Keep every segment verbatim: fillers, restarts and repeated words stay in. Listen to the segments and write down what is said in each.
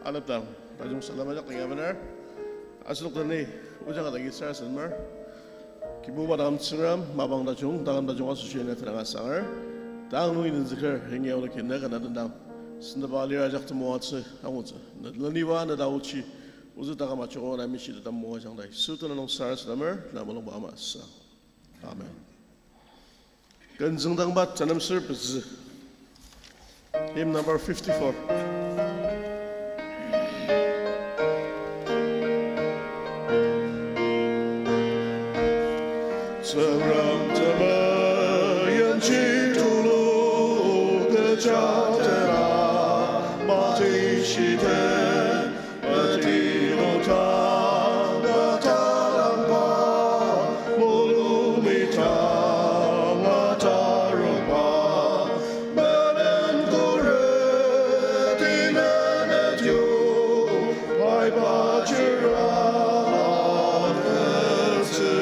Anepdang, tajung salem ajak dang ya bener. Asenok dang ni ojang adagi sarasademar. Kibuba taküm Tsüngrem, mapang tajung, taküm tajung asoshi ne tenüng asanger. Tang nungi nenzüker, hengi aono kena kana tendang. Sendaba alir ajak temoatsü angutsü. Ne leniba ne taochi, ozü taküm ajoko na mishi tetam moajang dai. Su tenüng nung sarasademar, na mulungba ama sa. Amen. Ken züngdangba tenem ser pezü. Hymn number fifty-four. Tsüngrem temeyenji tulu kecha tena, mati shite, mati nota, mata langba, mulumi tang ataruba, menen kore tinen etiu, pai pa chira atettsü,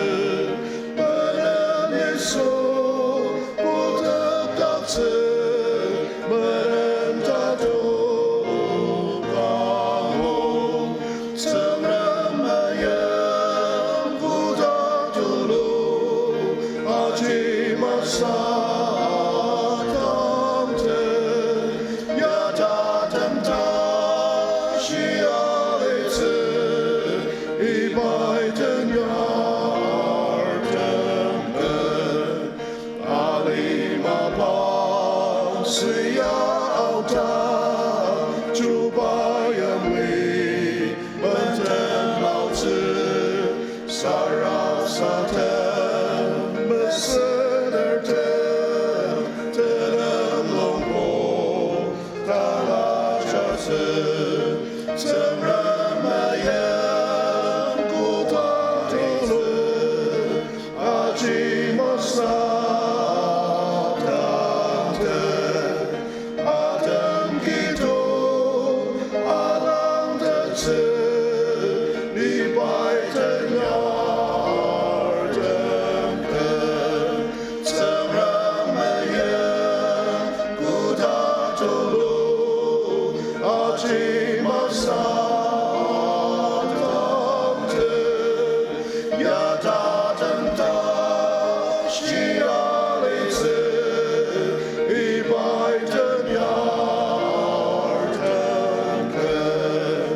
menen Yisu, putem taktsü, menen tatok angu, Tsüngrem mayim koda tulu, aji masatangte, ya tatem tashi alitsü, ibai den yartem ken. Alima pa süa aota, chuba yimli menden aotsü, sarasadem mesünertem, tenem longbo tala jatsü, Tsüngrem mayim koda tulu, aji masatangte, atem kidong alangtettsü, ibai den yartem ken. Tsüngrem mayim koda tulu, aji masatangte, ya tatem tashi alitsü, ibai den yartem ken.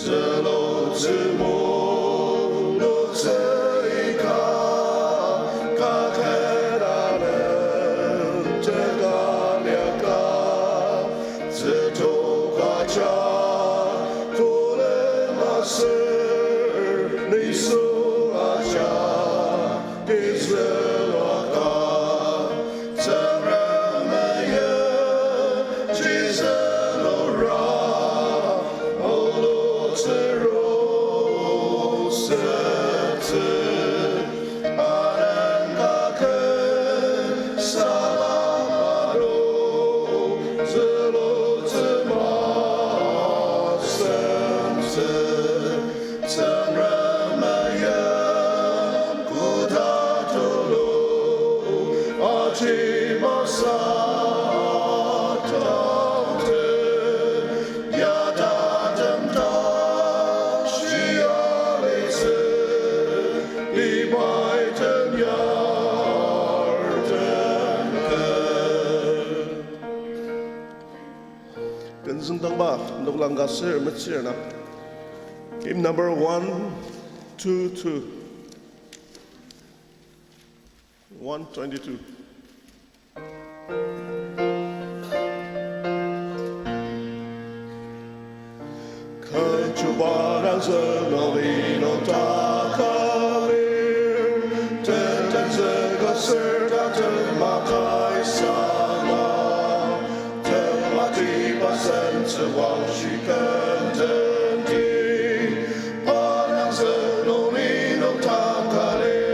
Zülutsü mulutsü ika, kaketalen tekaliaka, zütokaja kolema ser, nisung aja kizülaka, Tsüngrem mayim, Jesus lura, olutsü rosettsü, aden kake salama do, zülutsü masemtsü. Tsüngrem mayim koda tulu, aji masatangte, ya tatem tashi alitsü, ibai den yartem ken. Ken züngdangba, noklang ka ser metsür na. Hymn number one two two. One twenty-two. Kechiba nangzü noli nokdaka lir, tentenzüka ser ta tema kai sanga, tematiba sentsü wangshi kentendi, pa nangzü noli nokdaka lir.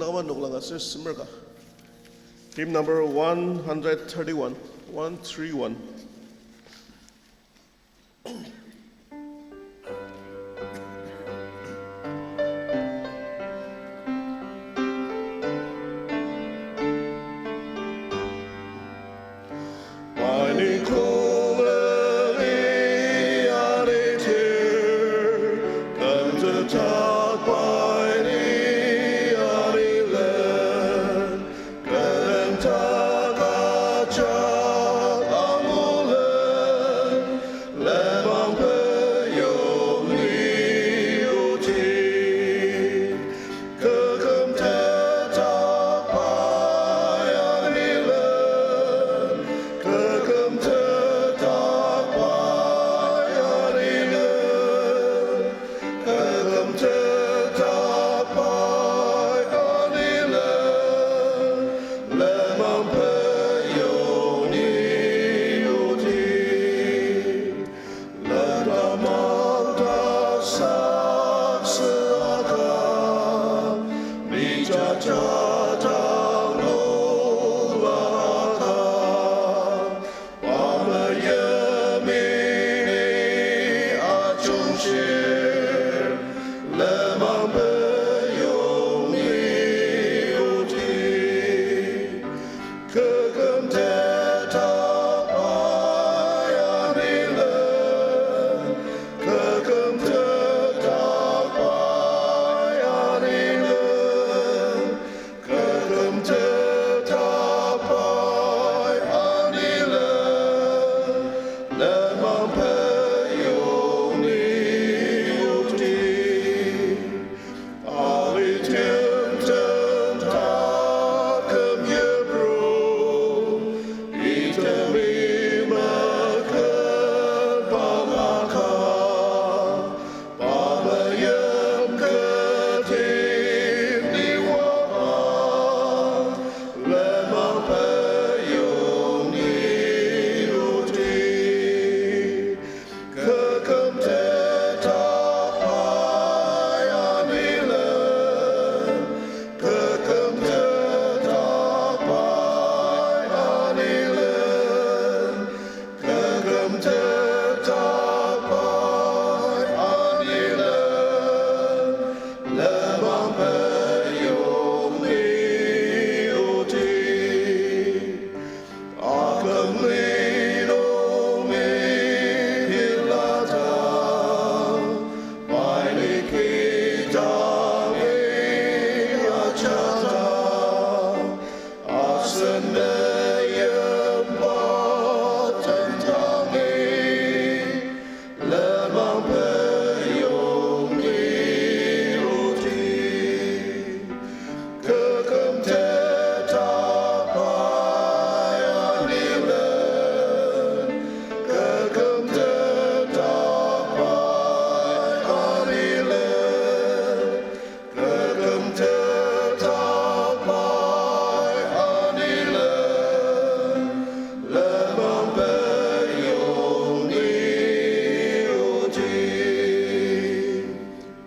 Kaba noklang aser semer ka. Hymn number one hundred thirty-one, one three one.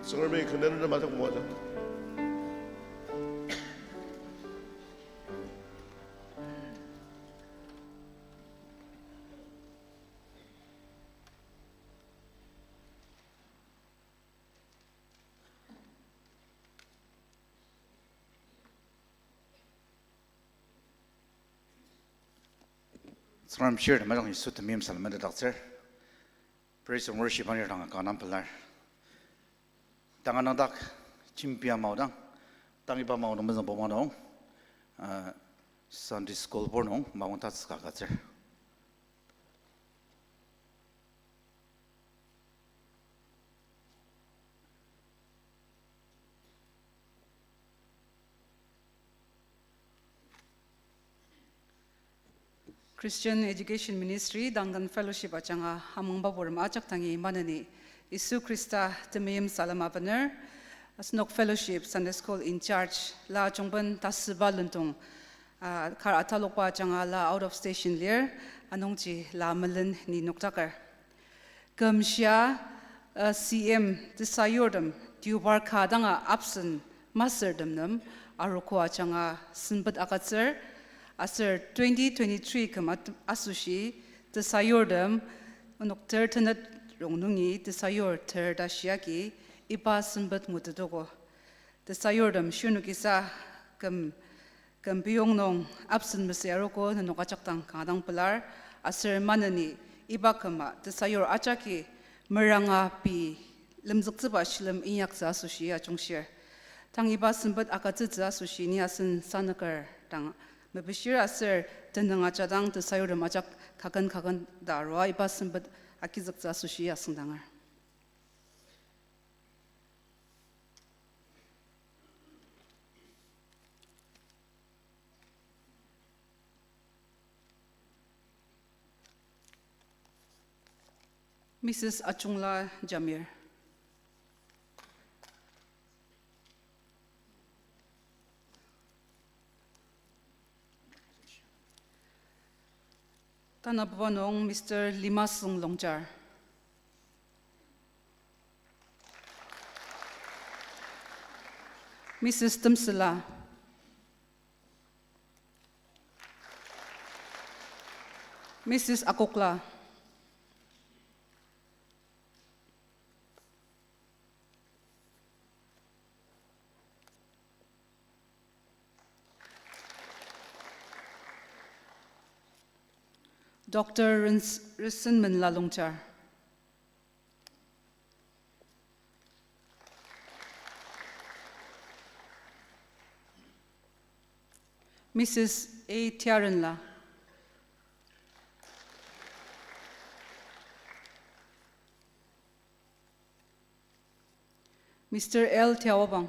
Tsüngremi külen madak moaja. Tsüngrem shirtem ajak Yisu temeim salem metetdaktsür. Praise and worship anir dang ka nem pelar. Tanga nangdak jembia maodang, tang iba maodang mezüngbo maodang, uh, Sunday school bor nung maodang tatsüka agütsür. Christian Education Ministry, Duncan Fellowship ajanga amangba purem ajak dangi maneni, Yisu Khrista temeim salem abener, asenok fellowship Sunday School in charge la jungben tasüba lendong, ah, kar atalokba ajanga la out of station lir, anungji la melen ni noktaker. Kümshia, uh, C M tesayurtem deobar ka danga absent masürtem nem, Arogo ajanga sempet agütsür, aser twenty twenty-three küm at-, asoshi tesayurtem, onok ter tenet rongnungi tesayur ter ta shiagi iba sempet ngutetogo. Tesayurtem shirnokisa küm, küm piyong nung absent masü arogo nenok ajak dang kanga dang pelar, aser maneni iba küma tesayur ajaki meranga pei lemzüktsüba shilem inyaktsü asoshi ajungshir. Tang iba sempet agütsütsü asoshi ni asen sanüker dang mepishir aser tenüng ajadang tesayurtem ajak kaken kaken ta arua iba sempet agizüktsü asoshi asüngdanger. Missus Achungla Jamir. Tanabuba nung Mister Limasung Longchar. Missus Temsela. Missus Akokla. Doctor Rins-, Rinsenmenla Longchar. Missus A Tiarenla. Mister L Tiawabang.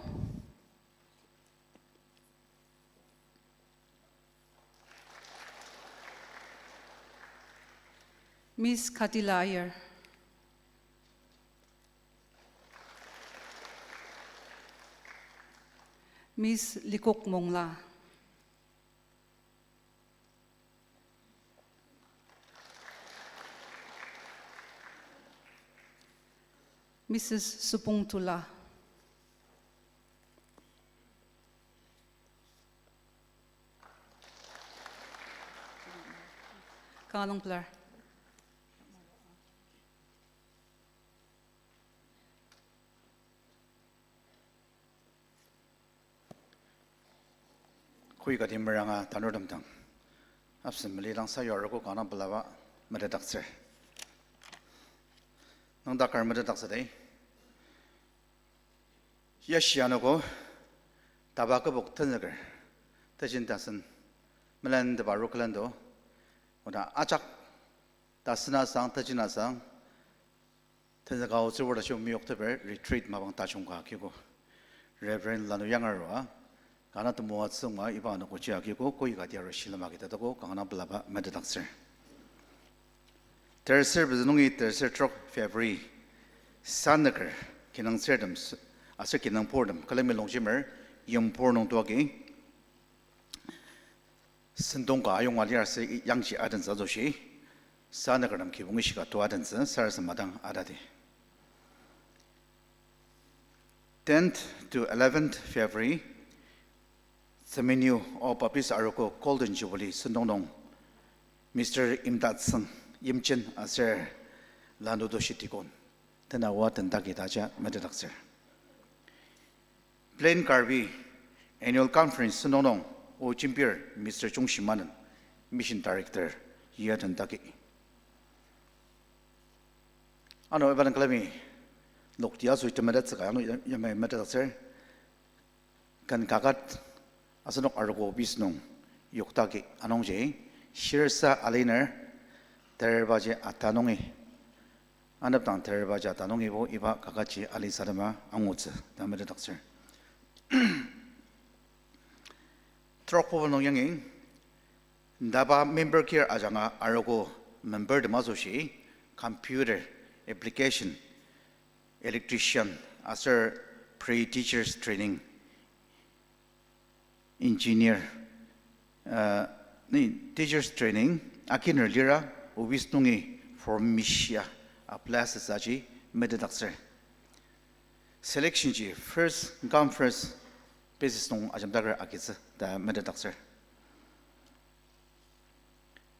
Miss Katila Ayer. Miss Likok Mongla. Missus Supung Tula. Kanga dang pelar. Koikati meranga tanurtem dang absent mali dang sayur arogo kanga dang pelaba metetdaktsür. Nang dakar metetdaktsü dei. Yashi anogo, taba kübok tenzüker, tejin tasen, melendeba aru külendo, oda ajak, tasen asang, tejin asang, tenzüka otsü wada shio miyokteper retreat mapang tajung ka akiko. Reverend Lanu Yangarua, kanga temoatsü nunga iba anogo ji akiko, koikati aru shilem agi tatogo, kanga dang pelaba metetdaktsür. Terser pezü nungi terser trok February, sanüker, kinungtsürtem s-, aser kinungpurtem, külemi longjemer, yimphur nung tuagi, sentong ka ayonga lir aser yangji adentsü asoshi, sanükertem kibong ishika tua adentsü, sarasadem dang atadi. Tenth to eleventh February, Tseminyu O Baptist Arogo Golden Jubilee sentong nung, Mister Imdatsüng Yimchen aser Lanudoshi Deacon, tenawa tendaki taja metetdaktsür. Plain Karbi Annual Conference sentong nung, o jembir Mister Chungshimanen, Mission Director, ya tendaki. Ano iba nung külemi lokti asoshi temetettsüka, ano ya-, yamai metetdaktsür. Ken kaket asenok arogo office nung yoktaki anungji, shirsa aliner, terbaji ata nungi, anepdang terbaji ata nungibo iba kaketji alisadema angutsü ta metetdaktsür. Trokpur nung yangi, DABA member kir ajanga arogo membertem asoshi, computer application, electrician, aser pre-teachers training, engineer, uh, ni teachers training, akiner lira, office nungi form mishia, apply asütsü aji metetdaktsür. Selection ji first come, first Basis nung ajemdaker agitsü ta metetdaktsür.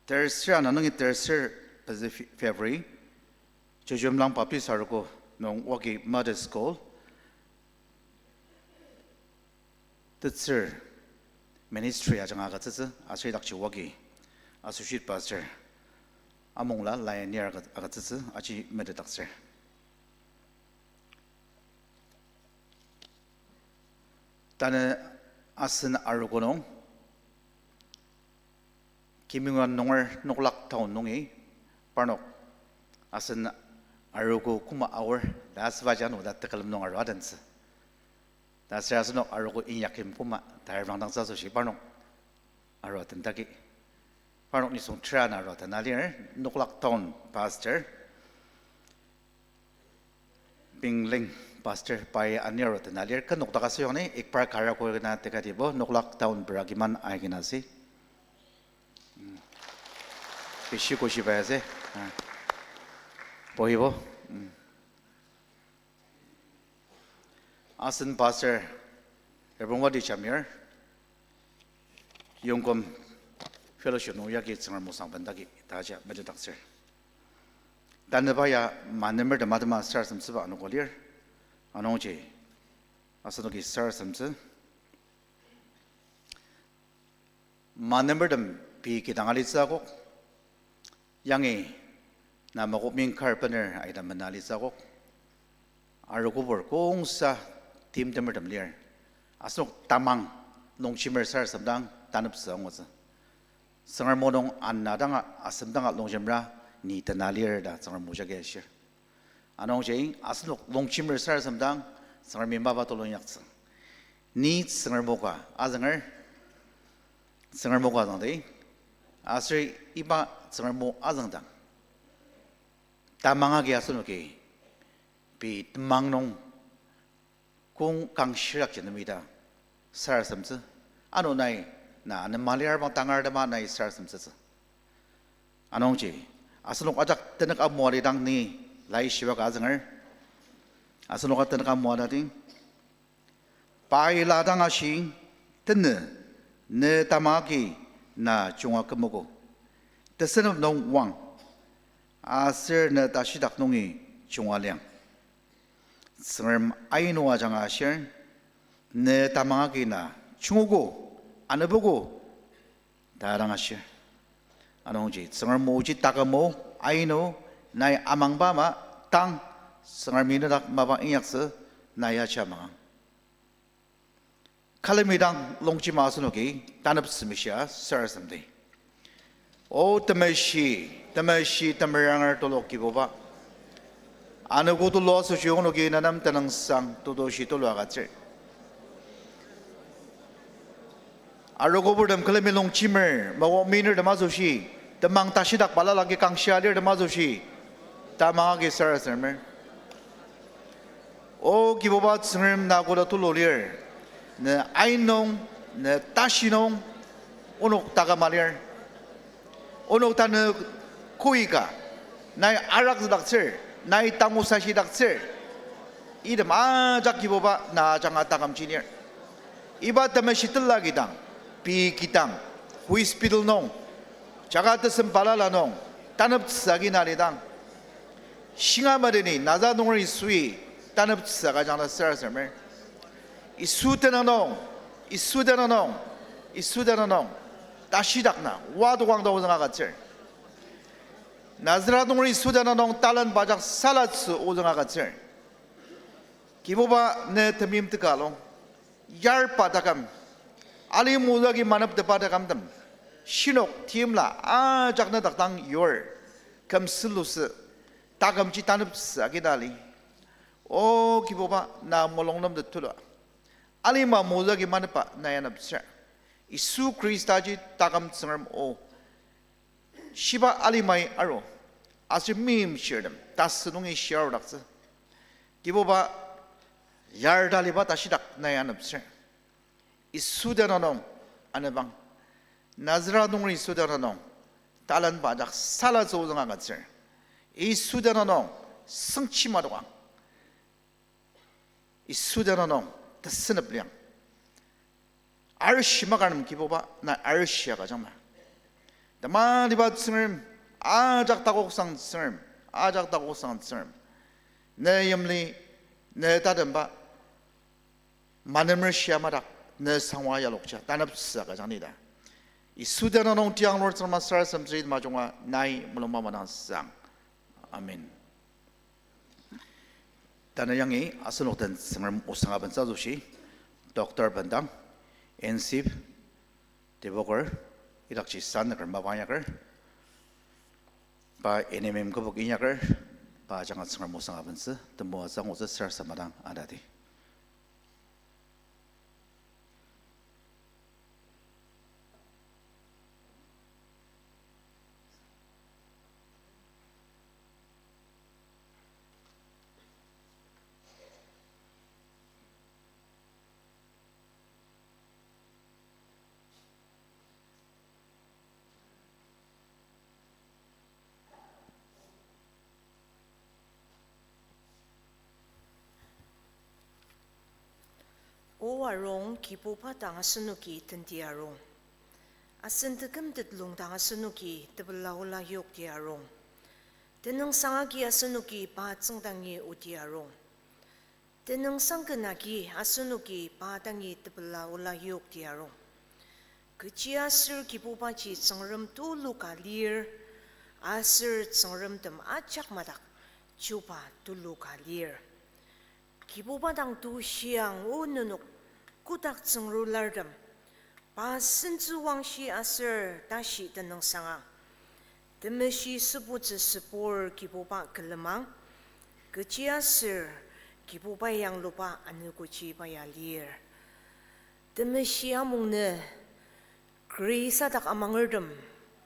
Terser ana nungi terser pezü Fe-, February, Chojumlang Baptist Arogo nung wagi Mother's School, tetsür ministry ajanga agütsütsü, aser idakji wagi Associate Pastor Amongla Lionir agütsütsü, aji metetdaktsür. Tanü asen arogo nung, Kimungan nunger Noklak Town nungi, parnok asen arogo koma aor, ta asübaji ano ta tekülem nung arua tentsü. Ta aser asenok arogo inyakyim koma ta reprangdangtsü asoshi parnok arua tentagi. Parnok nisung tera ana arua tena lir, Noklak Town Pastor Pingling, Pastor pai anir arua tena lir, ken nokdaka süyongni, ikbar kara koi kena tekatibo, Noklak Town pera kiman aigena si. Bishi koshi pai ase. Poibo. Asen Pastor, Reverend Wadi Jamir, Yongkum Fellowship nung yagi Tsüngrem osang bendagi ta aja metetdaktsür. Tanüba ya manemertem atema sarasademtsüba anogo lir, anungji asenoki sarasademtsü. Manemertem pei kidang alitsü akok, yangi na Mokokmi kar bener aita mena alitsü akok. Arogobur kongsa timtemertem lir. Asenok tamang longjemer sarasademdang taneptsü angutsü. Tsüngrem o nung ana danga asemdanga longjemra ni tena lir ta Tsüngrem o jagi ashir. Anungji asenok longjemer sarasademdang Tsüngremi mapa tulu inyaktsü. Ni Tsüngrem o ka azünger, Tsüngrem o ka azüngdi, aser iba Tsüngrem o azüngdang tamang agi asenoki pei temang nung kong kang shirak jenemi ta sarasademtsü. Ano nai na anema lir bang tangar tema nai sarasademtsütsü. Anungji asenok ajak tenük amua lidang ni laishiba ka azünger, asenok a tenük amua lidang, pai la dang ashi, tenü, ne tamang agi na junga kümogo, tesünep nung wang, aser ne tashidak nungi junga liang. Tsüngrem ainu ajanga ashir, ne tamang agi na jungogo, anebogo ta dang ashir. Anungji Tsüngrem oji taküm o, ainu, nai amangba ama tang, Tsüngremi nedak mapa inyaktsü, nai aja mangang. Külemi dang longjema asenoki taneptsü mishia sarasademdi. O temeshi, temeshi temeranger tulu Kibuba, anogo tulu asoshi onoki nenem tenüngsang tetushi tulu agütsür. Arogoburtem külemi longjemer, Mokokminertem asoshi, temang tashidak balala agi kangshia lirtem asoshi, tamang agi sarasademer. O Kibuba Tsüngrem, na koda tulu lir, ne ain nung, ne tashi nung, onok taküma lir. Onok tanü koika, nai arakzüdaktsür, nai tangu sashidaktsür. Item ajak Kibuba na ajanga takümji lir. Iba temeshi tela kidang, pei kidang, hospital nung, jaga tesem balala nung, taneptsü agi na lidang, shinga madeni Nazaret nunger Yisui taneptsü agüjang ta sarasademer. Yisu tenüng nung, Yisu tenüng nung, Yisu tenüng nung, tashidak na, wadokang ta ozüng agütsür. Nazaret nunger Yisu tenüng nung talenba ajak salatsü ozüng agütsür. Kibuba ne temeim teka alung, yarba taküm, alima ozü agi maneptepa takümtem, shinok timla ajak ne dak dang yur, küm sülusü, takümji taneptsü agi na li. O Kibuba, na mulung nemtet tulu, alima ozü agi manepa nai aneptsür. Yisu Khristaji taküm Tsüngrem o, shiba alimai aru, aser meimchirtem tasü nungi shiarudaktsü. Kibuba, yarda liba tashidak nai aneptsür. Yisu tenüng nung anepang. Nazaret nunger Yisu tenüng nung talenba ajak salatsü ozüng agütsür. Yisu tenüng nung sengchi madokang. Yisu tenüng nung tesünep liang. Arishi makanem Kibuba, na arishi agüjangma. Tematiba Tsüngrem, ajak takoksang Tsüngrem, ajak takoksang Tsüngrem. Ne yimli, ne tatemba, manemer shia madak, ne sangwa yalokja, taneptsü agüjang ni ta. Yisu tenüng nung tiang lur Tsüngrem sarasademtsü majunga nai mulung mamanang sang. Amen. Tanü yangi asenok den Tsüngrem osang abentsü asoshi, Doctor Bendang, N C F, Tiboker, idakji san nüker mapang inyaker, pa N M M kübok inyaker, pa ajanga Tsüngrem osang abentsü, temoatsü angutsü sarasadem dang atadi. O arung, Kibuba dang asenoki tenti arung. Asen teküm tetlong dang asenoki tepela ola yokti arung. Tenüngsang agi asenoki pa tsüngdangi oti arung. Tenüngsang ken agi asenoki pa dangi tepela ola yokti arung. Kechiaser Kibubaji Tsüngrem tulu ka lir, aser tsüngremtem ajak madak chuba tulu ka lir. Kibuba dang tushiang o nenok kotak tsüngrulartem, pa sentsü wangshi aser tashi tenüngsanga. Temeshi sübutsü sübur Kibuba külemang, kechiaser Kibuba yangluba anogoji pa ya lir. Temeshi amung nü Khrista dak amangertem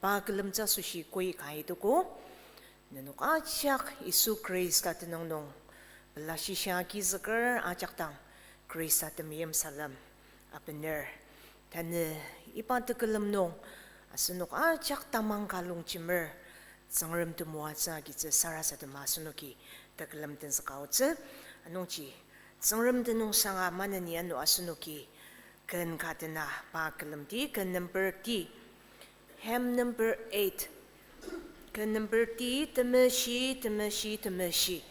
pa külemtsü asoshi koi ka itogo. Nenok ajak Yisu Khrista tenüng nung pela shisa agizüker ajak dang Khrista temeim salem abener. Tanü iba tekülem nung asenok ajak tamang ka longjemer Tsüngrem temoatsü agitsü sarasadema asenoki tekülem tenzüka aotsü. Anungji Tsüngrem tenüngsanga maneni ano asenoki ken ka dena pa külemdi, ken number ti, hymn number eight. Ken number ti, Temeshi, Temeshi, Temeshi.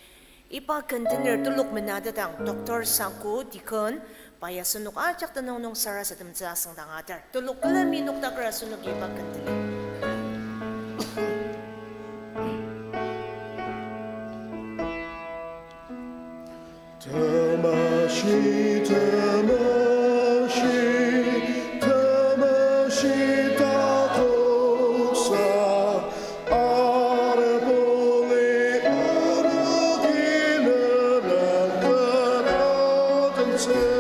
Iba ken tener telok mena tetang Doctor Sako, Deacon, pa ya asenok ajak tenüng nung sarasademtsü asüngdang atar. Telok külemi noktaker asenoki iba ken tener. Temeshi, temeshi, temeshi takoksa, arepoli onoki nenen kena tenzük.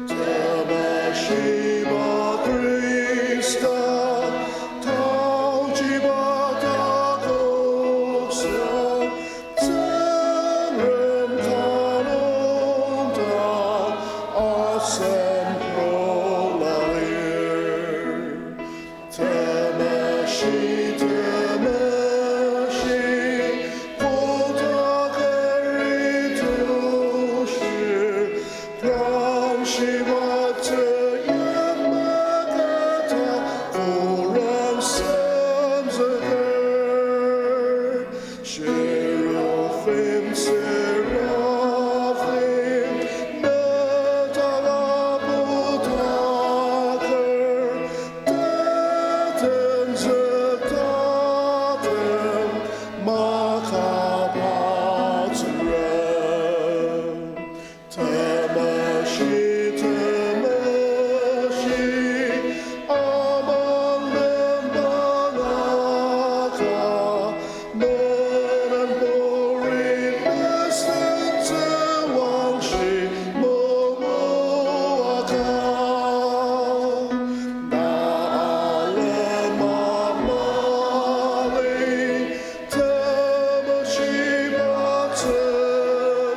Temeshiba Khrista, taochiba takoksa, Tsüngrem tanongdang asem prongla lir. Temeshi, temeshi, kotak eri tushir, prangshiba teyim maketa kurang semzüker. Cherubim, seraphim, metala kotaker, tetenzük tatem makaba Tsüngrem. Temeshi, temeshi, amalem bangaka, menen pori mesen tsüwangshi momoaka. Na alema mali, temeshiba Tsüngrem,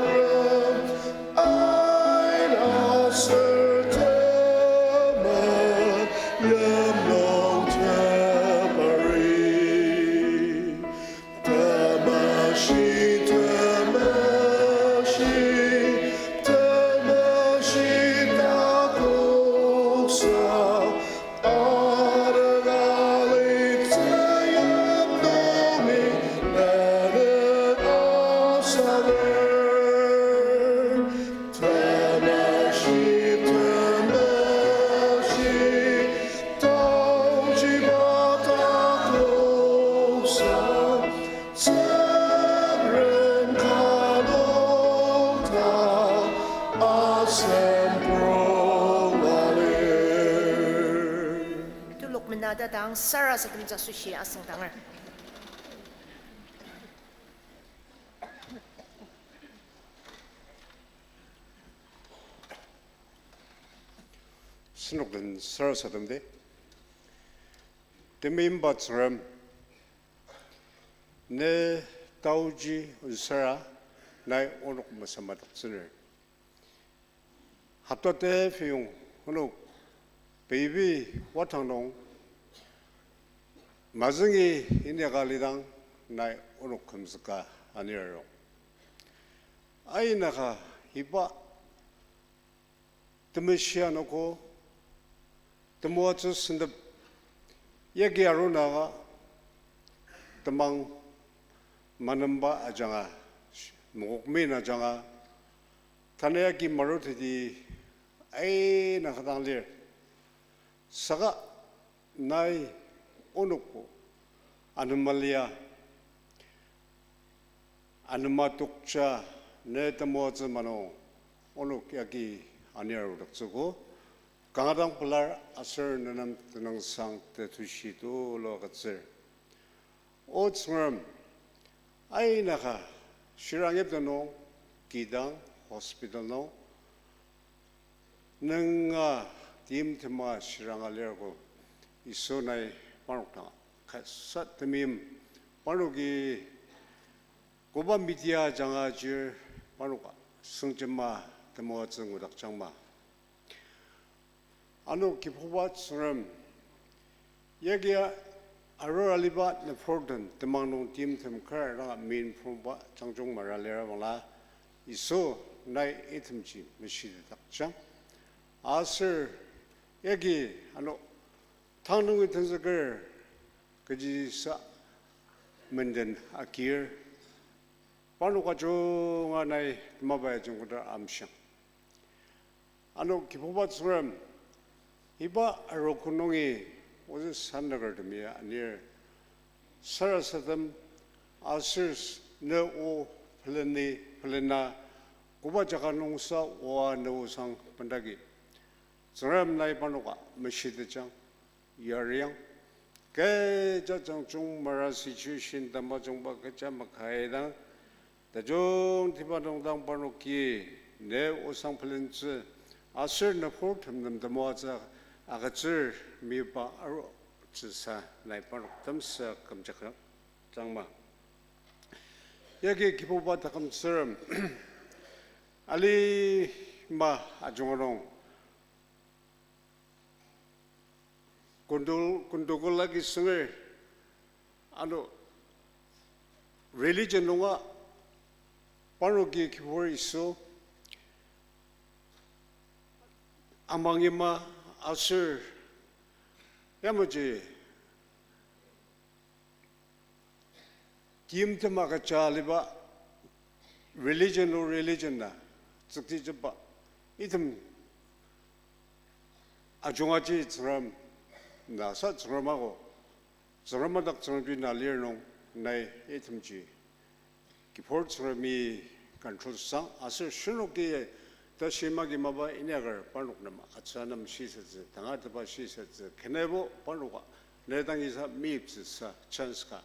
Tulok mena ta dang sarasademtsü asoshi asüngdanger. Asenok den sarasademdi. Temeimba Tsüngrem, ne taoji onsara nai onok mesamadaktsüner. Hopta tefiyong onok peibi watang nung mazüngi inyaka lidang nai onok kümzüka anirong. Ainaka iba temeshi anogo temoatsü sentep yagi arunaka temang manemba ajanga, mokokmin ajanga, tanü yagi maruteti ainaka dang lir. Saka nai onokbo anema lia, anema tokja ne temoatsü mano onok yagi anir arudaktsüogo. Kanga dang pelar aser nenem tenüngsang tetushi tulu agütsür. O Tsüngrem, ainaka shirang yipta nung, kidang hospital nung nunga timtema shiranga lirgo, Yisu nai parnok dang kasa temeim, parnoki koba media ajanga ajir parnoka sengjema temoatsü ngudakjangma. Ano Kibuba Tsüngrem, yagi arur aliba nüburtem temang nung timtem kar danga min purongba jangjung mara lira bangla, Yisu nai itemji meshitetdakjang. Aser yagi ano tang nungi tenzüker kechisa menden agir, parnok ajunga nai temaba ajungkoda amshiang. Ano Kibuba Tsüngrem, iba arogo nungi ozü sanakertemi anir, sarasadem aser s-, ne o peleni, pelena, koba jaka nungsa oa ne osang bendagi Tsüngrem nai parnoka meshitetjang, yariang. Kecha jangjung mara situation tamajungba kecha makaidang, tajungtiba nung dang parnoki ne osang pelentsü, aser nüburtem nem temoatsü agütsür meyipa arutsüsa nai parnok temsa kümjak jangma. Yagi Kibuba taküm Tsüngrem, alima ajunga nung kondol-, kondokol agi sünger, ano religion nunga parnoki Kibur Yisu amangima aser yamaji timtem agüja aliba religion o religion na tsüktijiba item ajungaji Tsüngrem na sa Tsüngrem ako, Tsüngrem adak Tsüngremji na lir nung nai itemji Kibur Tsüngremi control sang aser shinoki tashi magi mapa inyaker parnok nem atsü nem shisatsü, tangatetba shisatsü, kenebo parnoka ne dang isa meyiptsüsa chance ka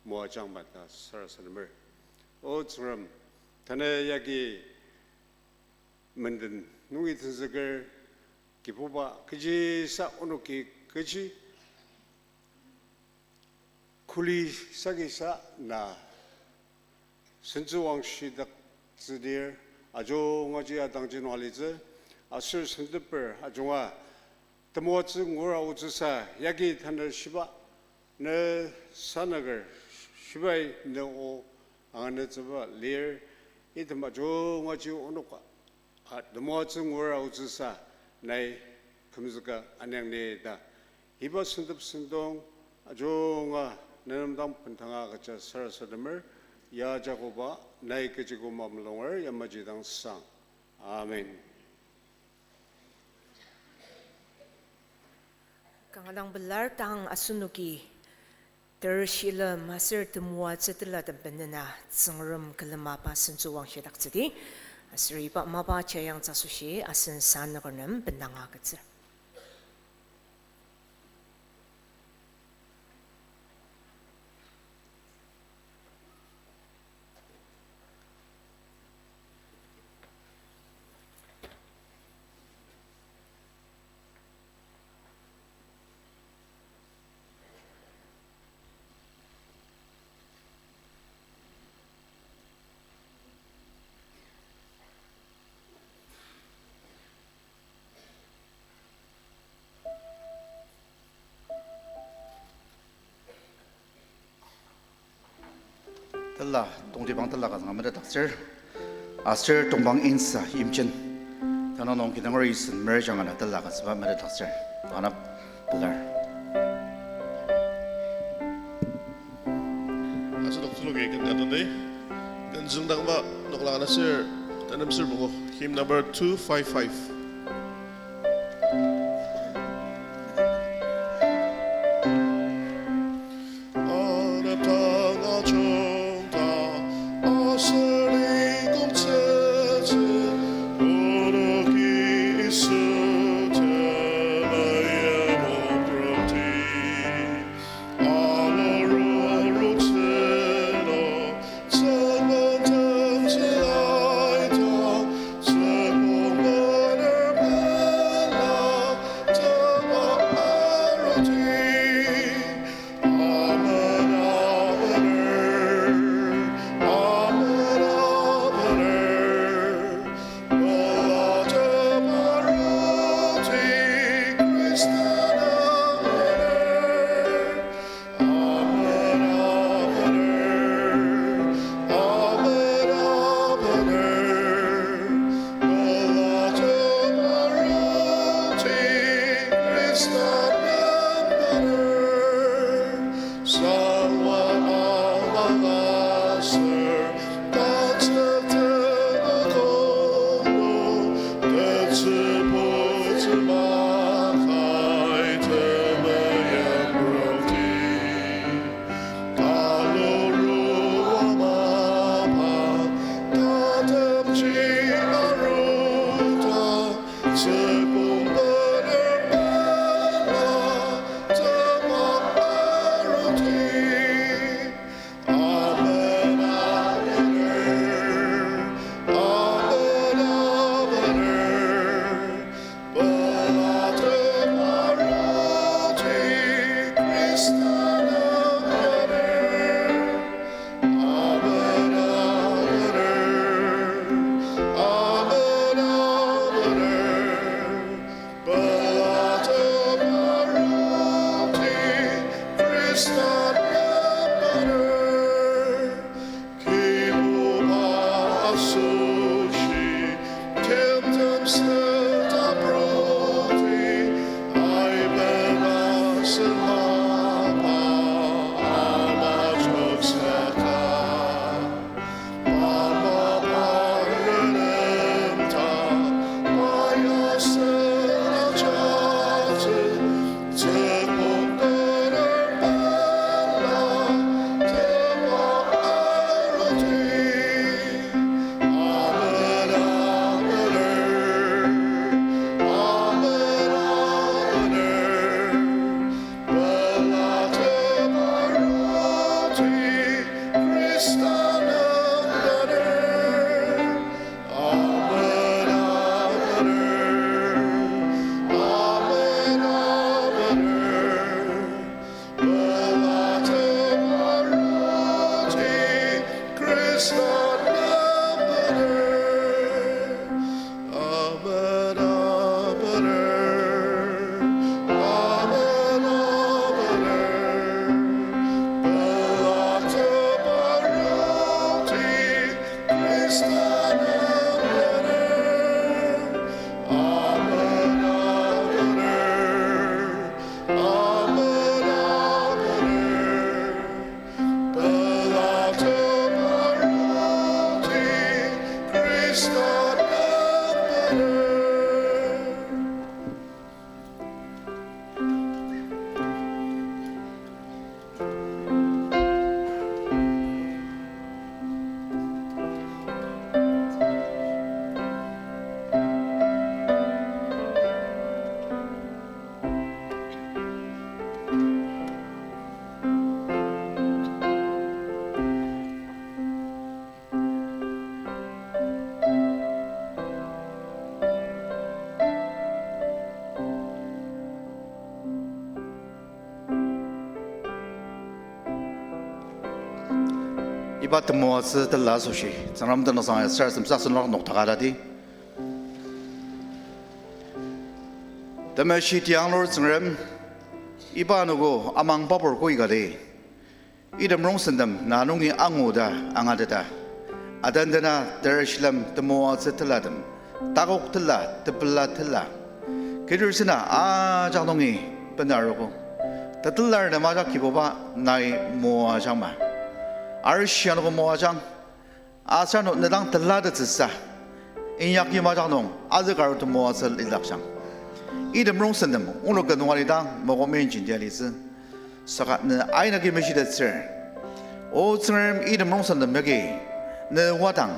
moajangma ta sarasademer. O Tsüngrem, tanü yagi menden nungi tenzüker Kibuba kechisa onoki kechi kuli sakisa na sentsüwangshidaktsüdir ajungaji atangji nung alitsü, aser senteper ajunga temoatsü ngura otsüsa yagi tanü shiba ne sanaker shibai ne o anganütsüba lir, item ajungaji onoka a temoatsü ngura otsüsa nai kümzüka anyangnü ta iba sentep sentong ajunga nenem dang bendanga agüja sarasademer, ya Jakoba nai kechi küma mulunger yamaji dang sang. Amen. Kanga dang pelar tang asenoki ter shilem aser temoatsü telatem benena Tsüngrem külema pa sentsüwangshidaktsüdi. Aser iba mapa chayangtsü asoshi asen sanüker nem bendanga agütsür. Tela, tongtibang tela ka zanga metetdaktsür. Aser tongpang insa yimjen. Tanü nung kidangar isen merjang ana tela ka züba metetdaktsür. Tanap pelar. Asenok tuluki ken ka tenti. Ken züngdangba noklang ana sür tenem sür pungu. Hymn number two five five. Iba temoatsü tela asoshi, Tsüngrem tenüngsang ya sarasadem sasünlok noktakadadi. Temeshi tianglur Tsüngrem, iba anogo amang babur koikati, item rongsentem na nungi angu ta angateta, atendena tereshilem temoatsü telatem, takok tela, tepela tela, kidir sena ajak nungi benarogo. Tetelar nem ajak Kibuba nai moajangma. Arishi anogo moajang. Aser ano nedang telatettsüsa, inyak yimajak nung azükartem moatsü lidakjang. Item rongsentem onok ka nung alidang moko menjinti alitsü. Saka ne aina ki meshitettsür. O Tsüngrem, item rongsentem yagi ne wadang,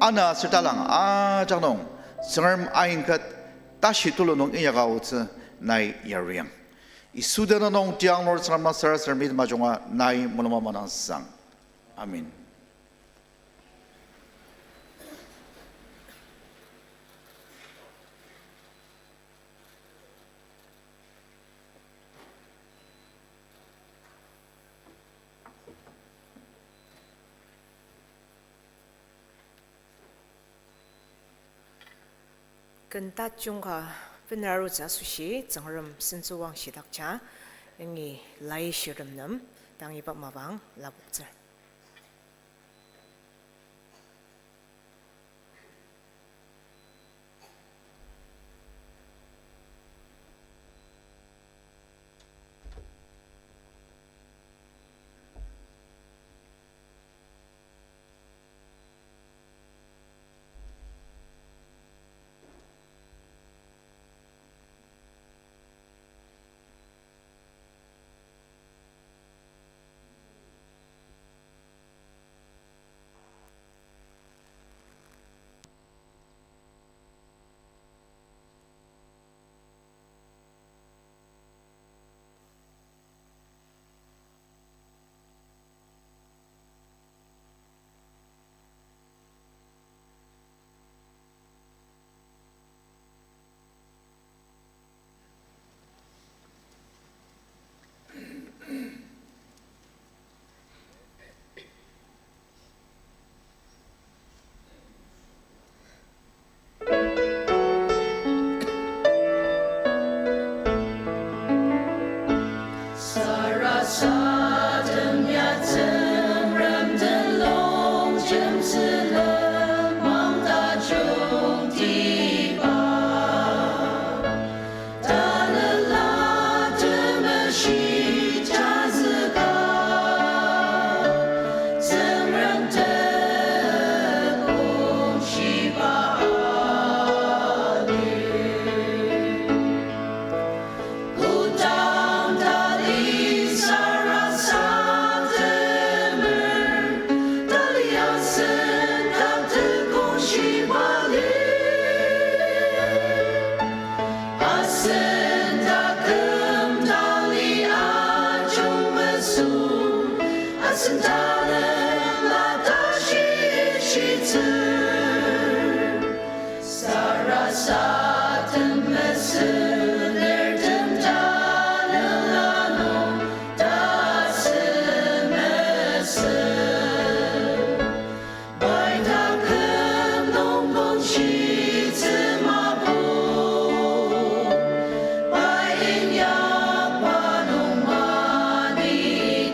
ana aser talang ajak nung Tsüngrem ain ket tashi tulu nung inyaka aotsü nai yariang. Yisu tenüng nung tianglur Tsüngrem, sarasadem item ajunga nai mulung ama dang sang. Amen. Ken tajung ka bener arutsü asoshi Tsüngrem sentsüwang shidakja, yangi laishirtem nem tang iba mapang lapoktsür. Sarasadem ya Tsüngrem den longjemsü lenmang tajungtiba. Tanela Temeshi tazüka, Tsüngrem tekong shiba alir. Kodang tali sarasademer, tali asen dak tekong shiba lir. Asen taküm tali ajung mesü, asen tanela tashi shitsür. Sarasadem mesünertem tanela nung tasü mesü. Pai taküm nung bangshitsü mapang, pai inyakba nung mani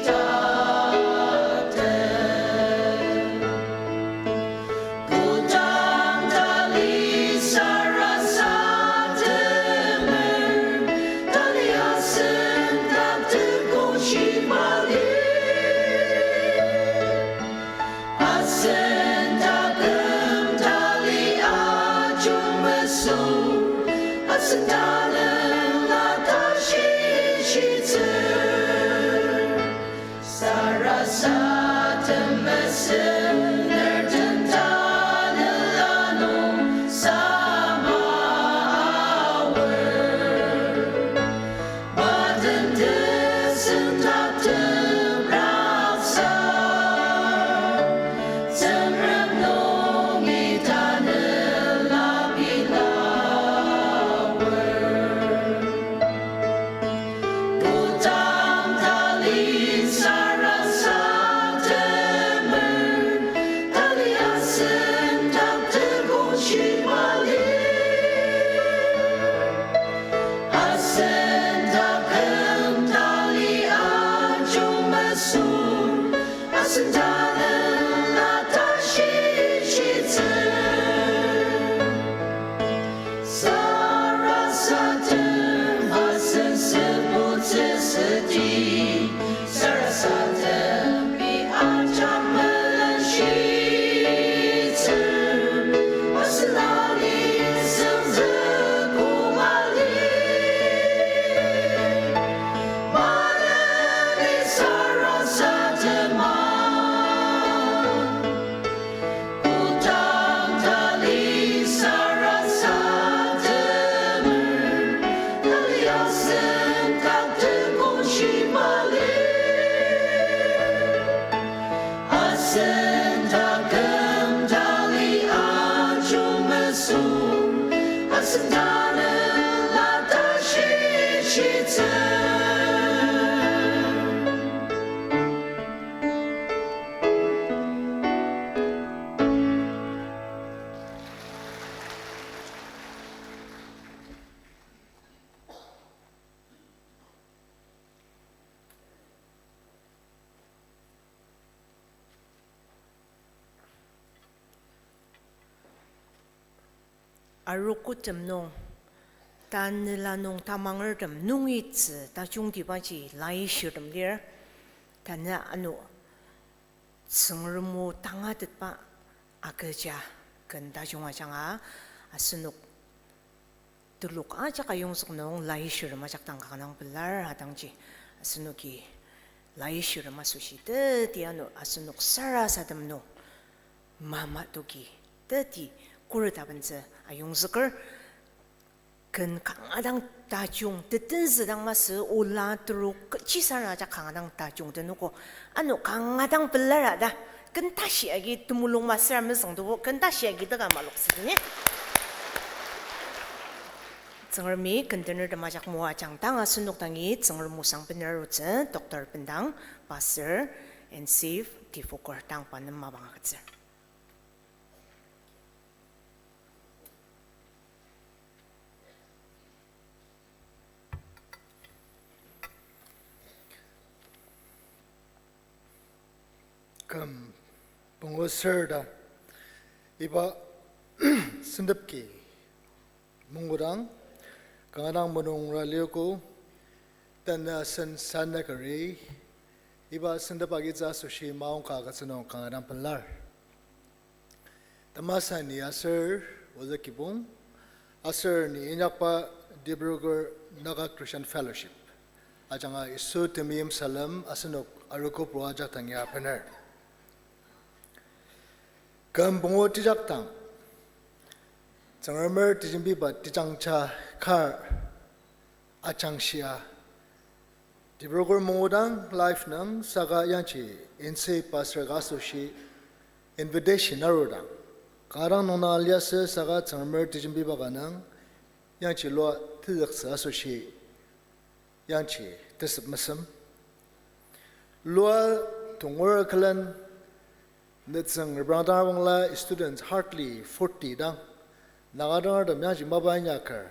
takte. Kodang tali sarasademer, tali asen dak tekong shiba lir. Asen taküm tali ajung mesü, asen tanela tashi shitsür. Sarasadem mesünertem tanela nung sama aor. Baden tesen taktem raksa, Tsüngrem nungi tanela pilawer. Kodang tali sarasademer, Arogotem nung, tanela nung tamangertem nungi tzü tajungtibaji laishirtem lir, tanü ano Tsüngrem o tangatetba agüja ken tajung ajanga asenok telok ajak ayongzük nung laishirtem ajak dang kanga dang pelar atangji asenoki laishirtem asoshi teti ano asenok sarasadem nung mama toki teti khuret abentsü ayongzüker. Ken kanga dang tajung, tetenzü dang masü ola terok kechi saraja kanga dang tajung tenogo. Ano kanga dang pelar ta, ken tashi agi temulung masüra mezüngtebo, ken tashi agi teka maloktsüdi ni. Tsüngremi ken tener temajak moajang dang asenok dangi Tsüngrem osang bener arutsü, Doctor Bendang, Pastor, N C F, Tifokur dang pa nem mapang agütsür. Küm pungu ser ta, iba sentepki mungudang, kanga dang mulungra liogo, tanü asen sanakari, iba sentep agitsü asoshi maongka agütsü nung kanga dang pelar. Tamasa ni aser, oza kibong, aser ni inyakba Dibrugarh Naga Christian Fellowship ajanga Yisu temeim salem asenok arogopur ajak dang ya bener. Küm pungu tejak dang, Tsüngremer tejembiba tejangja kar ajangshia, Dibrugarh mungudang live nung saka yangji N C F pastor ka asoshi invitation arudang, kanga dang nung dang liasü saka Tsüngremer tejembiba ka nung yangji lua tezüktsü asoshi yangji tesep mesem. Lua tongur külen nütsüng reprang dang abangla students hardly forty dang, Naga dangertem yangji mapa inyaker,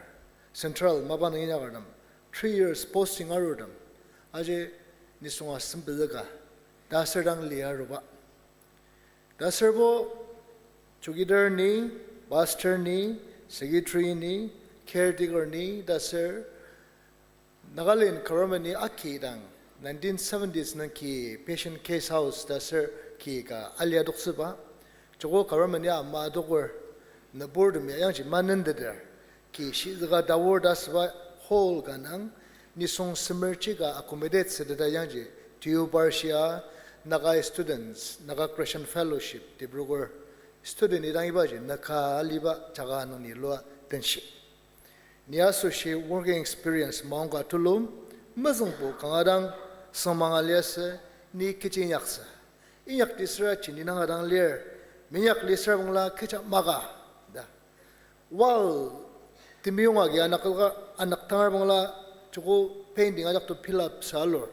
Central mapa nung inyakertem, three years posting arurtem, aji nisunga sempezüka, ta aser dang lia aruba. Ta aserbo chowkidar ni, pastor ni, secretary ni, caretaker ni, ta aser Nagaland government-i aki dang nineteen seventies nung ki Patient Case House ta aser ki ka alia adoktsüba. Joko government-i ama adoker, nüburtemi yangji manenteter, ki shizüka tawur ta asüba hall ka nung nisung semerji ka accommodate süteta yangji Deobar shia Naga students, Naga Christian Fellowship, Dibrugarh student idang ibaji nüka aliba jaka nung ni lua tenshi. Ni asoshi working experience maongka tulu, mezüngbo kanga dang süngmang aliasü, ni kechi inyaktsü. Inyakdi süra jeni nanga dang lir, minyak li süra bangla kecha maka, ta. Wall, temiyong agi anaka, anak tangar bangla, joko painting ajak to fill up sa alur.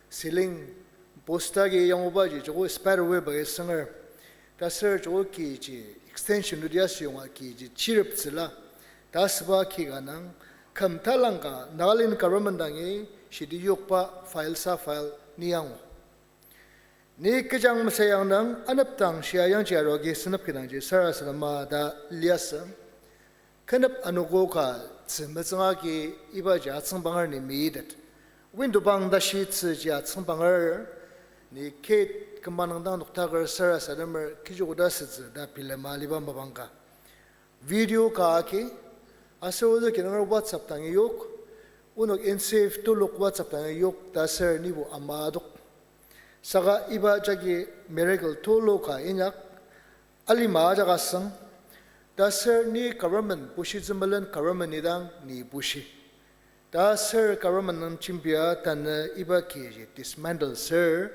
Ceiling, post agi yangubaji, joko spider web agi sünger. Ta aser joko kiji extension nudi asüyonga kiji chireptsüla. Ta asüba ki ka nung, küm talangka Nagaland government dangi shidi yokba file sa file ni yangu. Ni kechang mesayang nung anepdang shia yangji arua agi senep kidangji sarasadema ta liasü. Künep anogo ka tzü metsüng agi ibaji atsüngbanger ni mitet. Window bang tashi tzüji atsüngbanger ni gate küma nung dang noktaker sarasademer kechi koda sütsü ta bilema aliba mapang ka. Video ka agi, aser ozü kinunger WhatsApp dangi yok, onok N C F telok WhatsApp dangi yok ta aser nibo ama adok. Saka iba jagi miracle tulu ka inyak, alima ajak asüng, ta aser ni government bushitsü melen government idang ni bushi. Ta aser government nung jembia tanü iba kiji dismantle ser,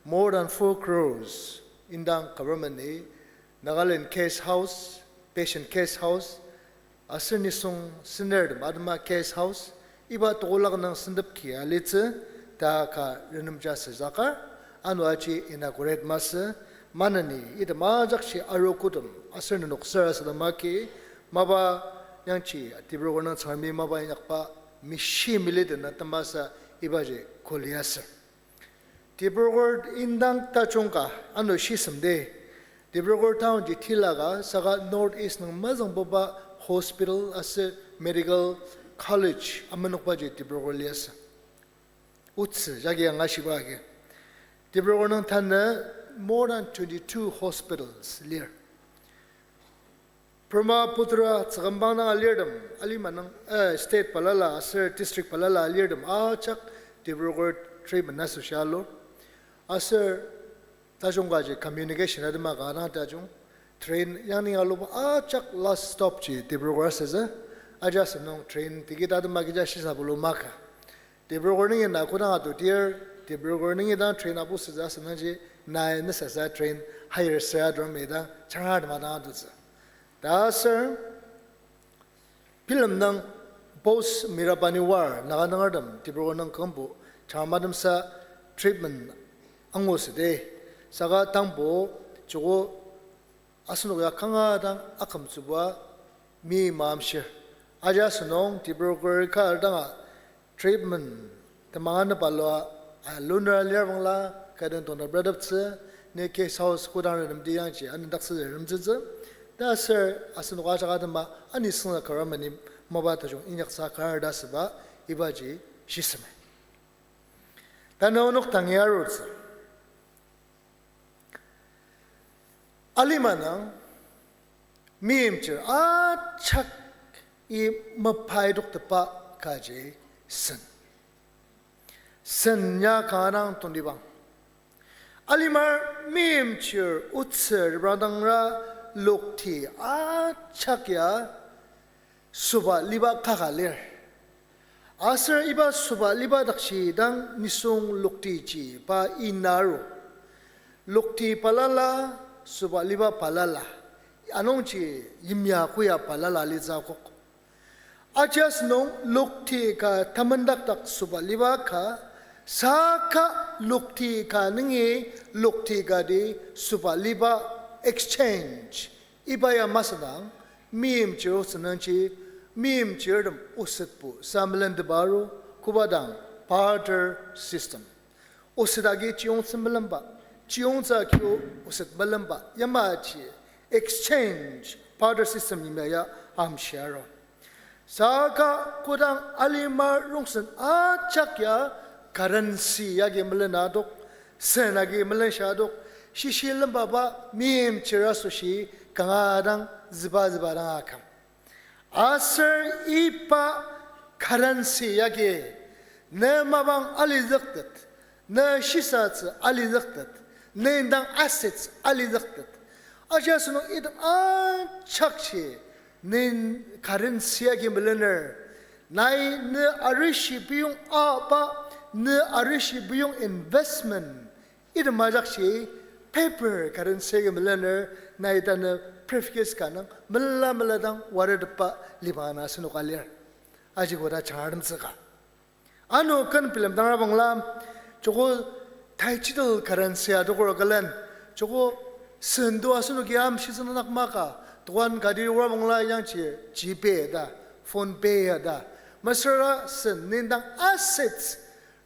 more than four crores indang government-i Nagaland Case House, Patient Case House, Aser nisung senertem atema guest house, iba tekolak nung sentep ki alitsü, ta ka renemja süzakar, ano aji inaugurate masü, maneni item ajakji arogotem aser nenok sarasadem agi, mapa yangji Dibrugarh nung Tsüngremi mapa inyakba mishi militena temasa ibaji kuli aser. Dibrugarh indang tajung ka ano shisemdi. Dibrugarh town ji tilaka saka North East nung mezüngbuba hospital aser medical college amenokbaji Dibrugarh liasü. Otsü jagi angashiba agi. Dibrugarh nung tanü more than twenty-two hospitals lir. Brahmaputra tsükembang dang alirtem, alima nung, eh, state balala aser district balala alirtem ajak Dibrugarh treatment asoshi alu. Aser tajung kaji communication atema kanga tajung, train yangi aluba ajak last stop ji Dibrugarh asütsü. Aji asünung train ticket atema kija shisa bulu maka. Dibrugarh nungi na kodang atutir, Dibrugarh nungi dang train apu sütsü asünungji, nai mesasa train hire süra atur meda, changar tema dang atutsü. Ta aser, bilemdang post Mirabani war, Naga nungertem, Dibrugarh nung kümbo, changar matemsa treatment angu südi. Saka tangbo, joko asenok ya kanga dang akümtsüba mi mamshir. Aji asünung Dibrugarh ka danga treatment temang anepalua, a, lunra lir bangla, kaden tongda bradaptsü, ne guest house kodang renemdi yangji anendaktsü renemtsütsü. Ta aser asenok ajak atema ani sünga kara mani mapa tajung inyaksa kar ta süba ibaji shiseme. Tanü onok tangi arutsü. Alima nung meimchir ajaki mepaitoktepa kaji sen. Sen ya kanga dang tongtibang. Alimar meimchir otsü reprangdangra lokti ajak ya süba liba kaka lir. Aser iba süba liba dakji dang nisung loktiji pa inaru. Lokti balala, süba liba balala. Anungji yimya koya balala litsü akok. Aji asünung lokti ka tamendakdak süba liba ka, saka lokti ka nungi lokti kati süba liba exchange. Iba ya masüdang, meimchir otsü nungji, meimchirtem osetbo sa melentepa aru, koba dang barter system. Oset agi chiyongtsü melenba, chiyongtsü agi oset melenba, yamaji exchange, barter system yimya ya amshi aru. Saka kodang alima rongsen ajak ya currency yagi melena adok, sen agi melenshia adok, shishi lembaba meimchir asoshi kanga dang züba züba dang aküm. Aser iba currency yagi ne mapang alizüktet, ne shisatsü alizüktet, ne indang assets alizüktet. Aji asünung item ajakji ne currency yagi melener, nai ne arishi biyong aba, ne arishi biyong investment, item ajakji paper currency agi melener, nai tanü briefcase ka nung mela mela dang waretepba liba ana asenoka lir. Aji koda changartemtsüka. Ano ken bilemdangra bangla, joko digital currency adoker külen, joko sendo asenoki amshitsü nünak maka, dokan kati ora bangla yangji GPay ta, PhonePe ta, mesüra sen ne indang assets,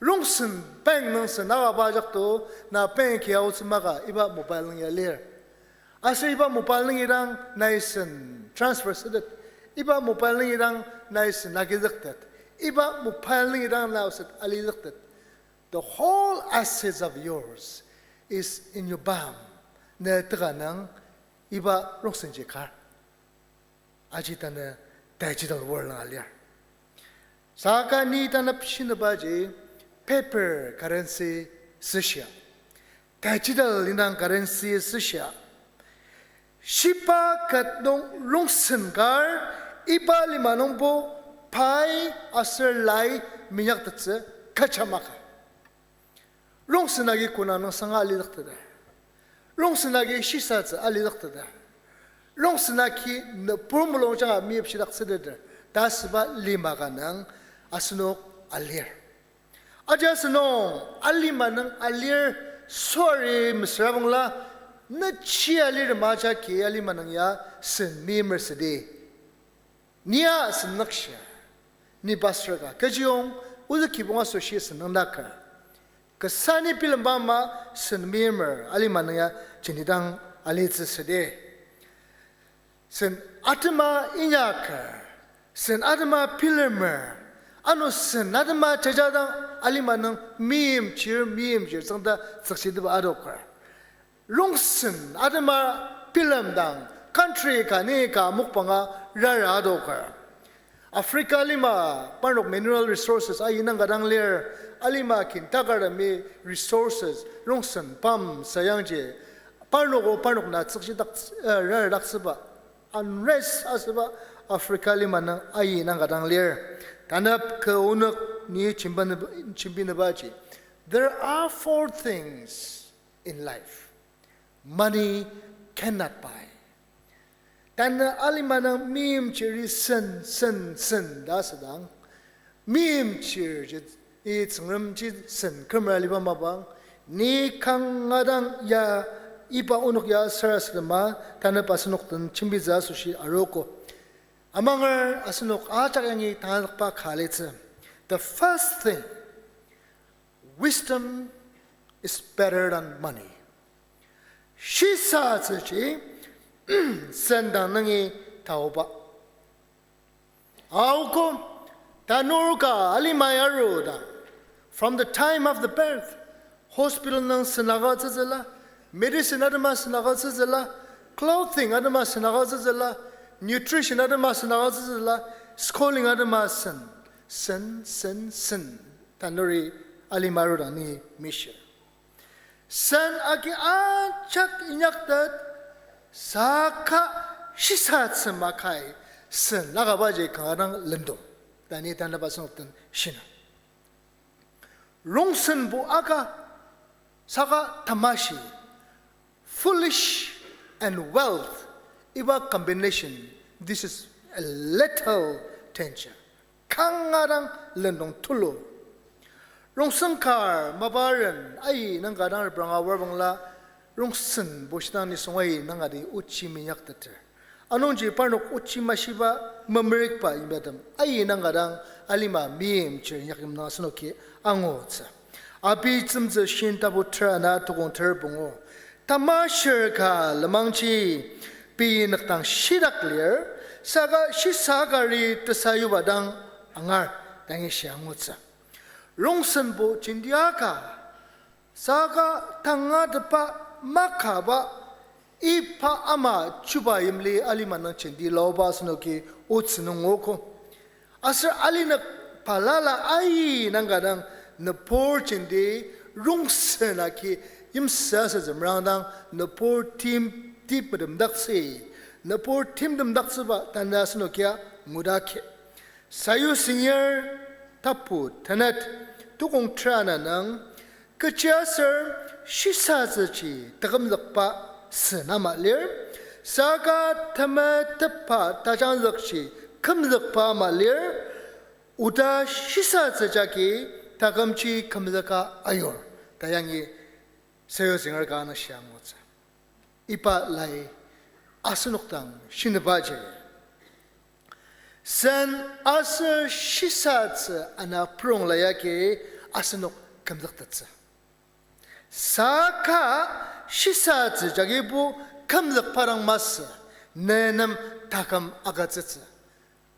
rongsen bank nung sen akaba ajak to, na bank ya otsü maka iba mobile nung ya lir. Aser iba mobile nungi dang nai sen transfer sütet, iba mobile nungi dang nai sen agizüktet, iba mobile nungi dang nai oset alizüktet. The whole assets of yours is in your palm. Ne teka nung iba rongsenji kar. Aji tanü digital world nung alir. Saka ni tanü shinübaji paper currency süshia, digital indang currency süshia. Shiba ket nung rongsen kar, iba lima nungbo pai aser lai minyaktettsü kecha maka. Rongsen agi kona nung sanga alizükteter. Rongsen agi shisatsü alizükteter. Rongsen agi nübur mulung ajanga meyipshidaktsüteter ta asüba lima ka nung asenok alir. Aji asenok alima nung alir, sorry, mesüra bangla, nüchi alir ma jagi alima nung ya sen meimer südi. Ni ya sen nükshir, ni pastor ka kechiyong ozü kibong asoshi sen nüngdaker. Kasa ni bilemba ama sen meimer alima nung ya jenidang alitsü südi. Sen atema inyaker, sen atema bilemer, ano sen atema jajadang alima nung meimchir, meimchir tsüngda tsükchiteba adoker. Rongsen atema bilemdang country ka ni ka mokbanga rara adoker. Africa lima parnok mineral resources ayi nang ka dang lir, alima kin takartemi resources rongsen pam sayangji parnok o parnok na tsükchidak, eh, rardak süba, unrest asüba Africa lima nung ayi nang ka dang lir. Tanap kü onok ni jembi nüba, jembi nübaji. There are four things in life money cannot buy. Tanü alima nung meimchiri sen, sen, sen ta asüdang, meimchirji i Tsüngremji sen kümer aliba mapang, ni kanga dang ya iba onok ya sarasadema, tanü asenok den jembitsü asoshi arogo. Amanger asenok ajak yangi tangatakba ka alitsü. The first thing, wisdom is better than money. Shisatsüji sen dang nungi taoba. Aogo, tanur ka alima ya arudang, from the time of the birth, hospital nung sen agütsütsüla, medicine atema sen agütsütsüla, clothing atema sen agütsütsüla, nutrition atema sen agütsütsüla, schooling atema sen, sen, sen, sen, tanuri alima arudang ni mishir. Sen agi ajak inyaktet, saka shisatsü makai sen akabaji kanga dang lendong ta ni tanü asenok den shiner. Rongsenbo aka, saka tamashi, foolish and wealth, iba combination, this is a lethal danger. Kanga dang lendong tulu. Rongsen kar maparen ayi nang ka dang repranga warbangla, rongsenbo shidang nisung ayi nang ka di ochi minyakteter. Anungji parnok ochi mashiba memerikba yimyatem ayi nang ka dang alima meimchir inyakyim nung asenoki angutsü. Abi Tsümtsü shin tapu ter ana tukong ter pungu. Tamashir ka lenmangji pei nükdang shidak lir, saka shisa kari tesayuba dang angar, ta yangi shia angutsü. Rongsenbo jenti aka, saka tangatetba makaba iba ama chuba yimli alima nung jenti laoba asenoki otsü nungogo. Aser ali nük balala ayi nang ka dang nübur jenti rongsen agi yimsüsü zümrangdang nübur tim, tim metemdaktsü, nübur timtemdaktsüba tanü asenokia ngudaki. Sayu Singer tapu tenet tukong ter ana nung, kechiaser shisatsüji takümzükba sen ama lir, saka temetetba tajangzükji kümzükba ama lir, oda shisatsü jagi takümji kümzüka ayur, ta yangi Sayu Singer ka ana shia angutsü. Iba lai asenok dang shinübaji, sen aser shisatsü ana prongla yagi asenok kümzüktettsü. Saka shisatsü jagibo kümzükba dang masü, ne nem taküm agütsütsü.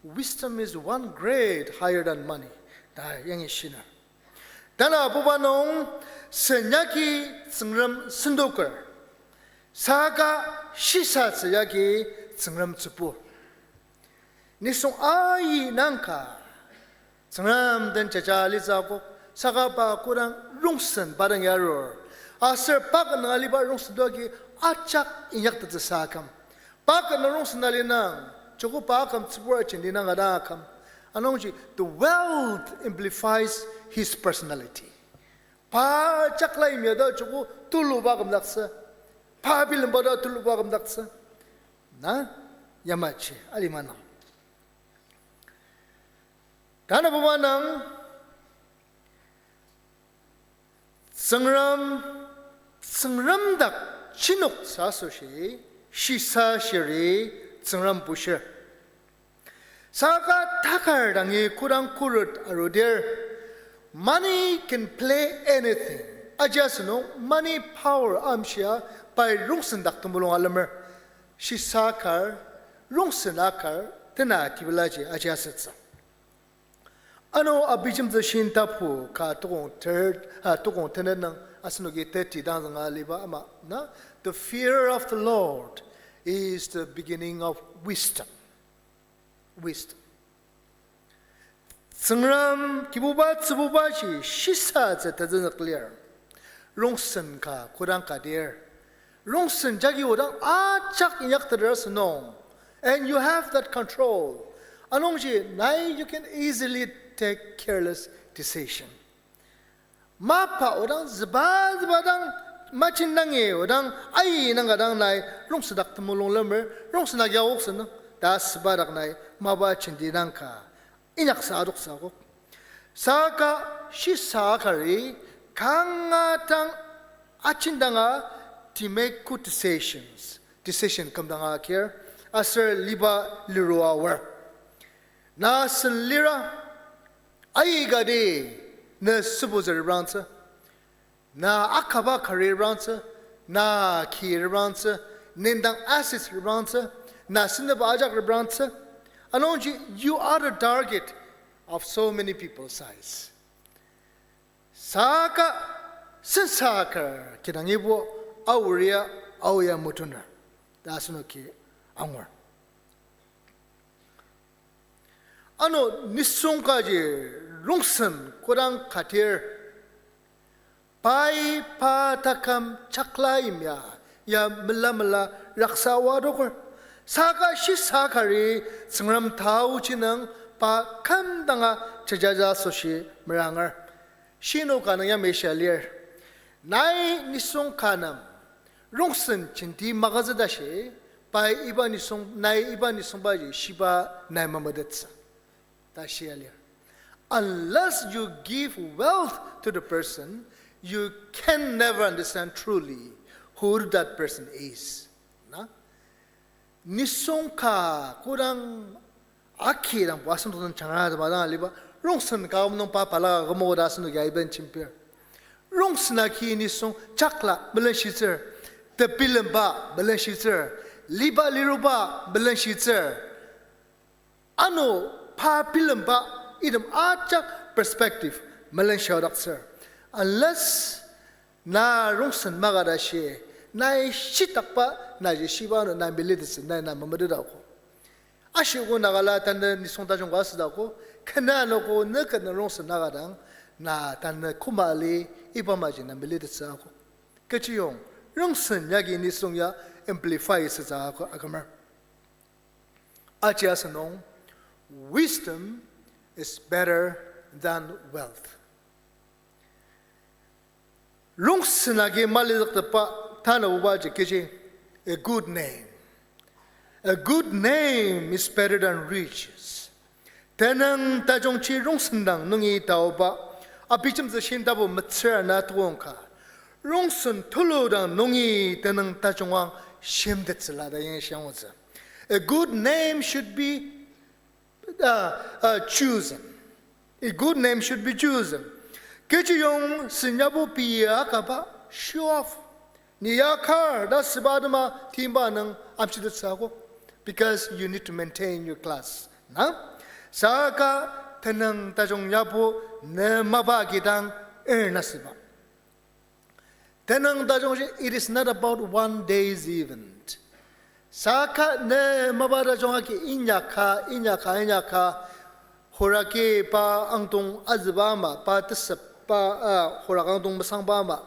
Wisdom is one grade higher than money, ta yangi shiner. Tanabuba nung sen yagi Tsüngrem sendoker, saka shisatsü yagi Tsüngrem tsübur. Nisung ayi nangka Tsüngrem den jaja alitsü akok, saka pa kodang rongsen pa dang yarur, aser pa ken nung aliba rongsen to agi ajak inyaktettsüsa aküm. Pa ken nung rongsen ali nung, joko pa aküm tsübur jenti nung adang aküm. Anungji, the wealth amplifies his personality. Pa jakla yimya ta joko tuluba kümdaktsü. Pa bilemba ta tuluba kümdaktsü. Na, yamaji alima nung. Tanabuba nung, Tsüngrem, Tsüngrem dak chinoktsü asoshi, shisa shiri Tsüngrem bushir. Saka takar dangi kodang khuret arudir, money can play anything. Aji asünung, money power amshia pai rongsen dak temulung alemer. Shisa kar, rongsen akar, tena kibelaji aji asütsü. Ano Abijemtsü shin tapu ka tukong ter, ah, tukong tenet nung asenoki teti dang zanga liba ama, na? The fear of the Lord is the beginning of wisdom. Wisdom. Tsüngrem Kibuba tsübubaji shisatsü tezüngzük lir. Rongsen ka kodang kadir, rongsen jagi odang ajak inyakteter asünung, and you have that control, anungji nai you can easily take careless decision. Mapa odang züba züba dang, machin dangi odang, ai nang ka dang nai rongsen dak temulung lemer, rongsen dak yaoksü nung ta süba dak nai mapa jenti dang ka inyaksa adoktsü akok. Saka shisa kari kanga dang ajindanga to make good decisions, decision küm danga kir, aser liba lirua aor. Na sen lira, aikati, ne sübuzü reprangtsü, na akaba kari reprangtsü, na ki reprangtsü, nendang assets reprangtsü, na seneba ajak reprangtsü. Anungji, you are the target of so many people's eyes. Saka sensa kar kidangibo aoria aoya mutuner ta asenoki angur. Ano nisung kaji rongsen kodang katir, pai pa taküm chakla yimya ya mela mela raksaoa adoker. Saka shisa kari Tsüngrem taoji nung pa küm danga jajaja asoshi meranger. Shino ka nung yamai shia lir. Nai nisung ka nem rongsen jenti magütsü tashi, pai iba nisung, nai iba nisungbaji shiba nai memetettsü ta shia lir. Unless you give wealth to the person, you can never understand truly who that person is. Na? Nisung ka kodang aki dang bua asem tong jangra atema dang aliba, rongsen ka nung pa balaka kümogo ta asenoki aiben jembir. Rongsen agi nisung chakla melenshitsür, tebilemba melenshitsür, liba liruba melenshitsür. Ano pa bilemba item ajak perspective melenshidaktsür. Unless na rongsen maka tashi, nai shitakba naji shiba ano na melitettsü, nai na memetetdaktsü. Ashiko nagala tanü nisung tajung ka asüdaktsü, kena noko ne kena rongsen naka dang, na tanü koma ali iba maji na melitettsü akok. Kechiyong, rongsen yagi nisung ya amplify asütsü akok akümer. Aji asünung, wisdom is better than wealth. Rongsen agi malizüktepa tanabubaji kechi, a good name. A good name is better than riches. Tenüng tajungji rongsen dang nungi taoba, Abijemtsü shin tapu metsür ana tukong ka. Rongsen tulu dang nungi tenüng tajung ang shimtettsüla ta yangshangtsü. A good name should be, uh, uh, chosen. A good name should be chosen. Kechiyong senyabu pia kaba show off. Ni ya kar ta süba atema timba nung amshitettsü akok. Because you need to maintain your class. Na? Saka tenüng tajung yabu ne mapa kidang er na süba. Tenüng tajungji, it is not about one day's event. Saka ne mapa tajung agi inyaka, inyaka, inyaka, huraki pa angdong azüba ama, pa tesep, pa, ah, hurak angdong mesangba ama,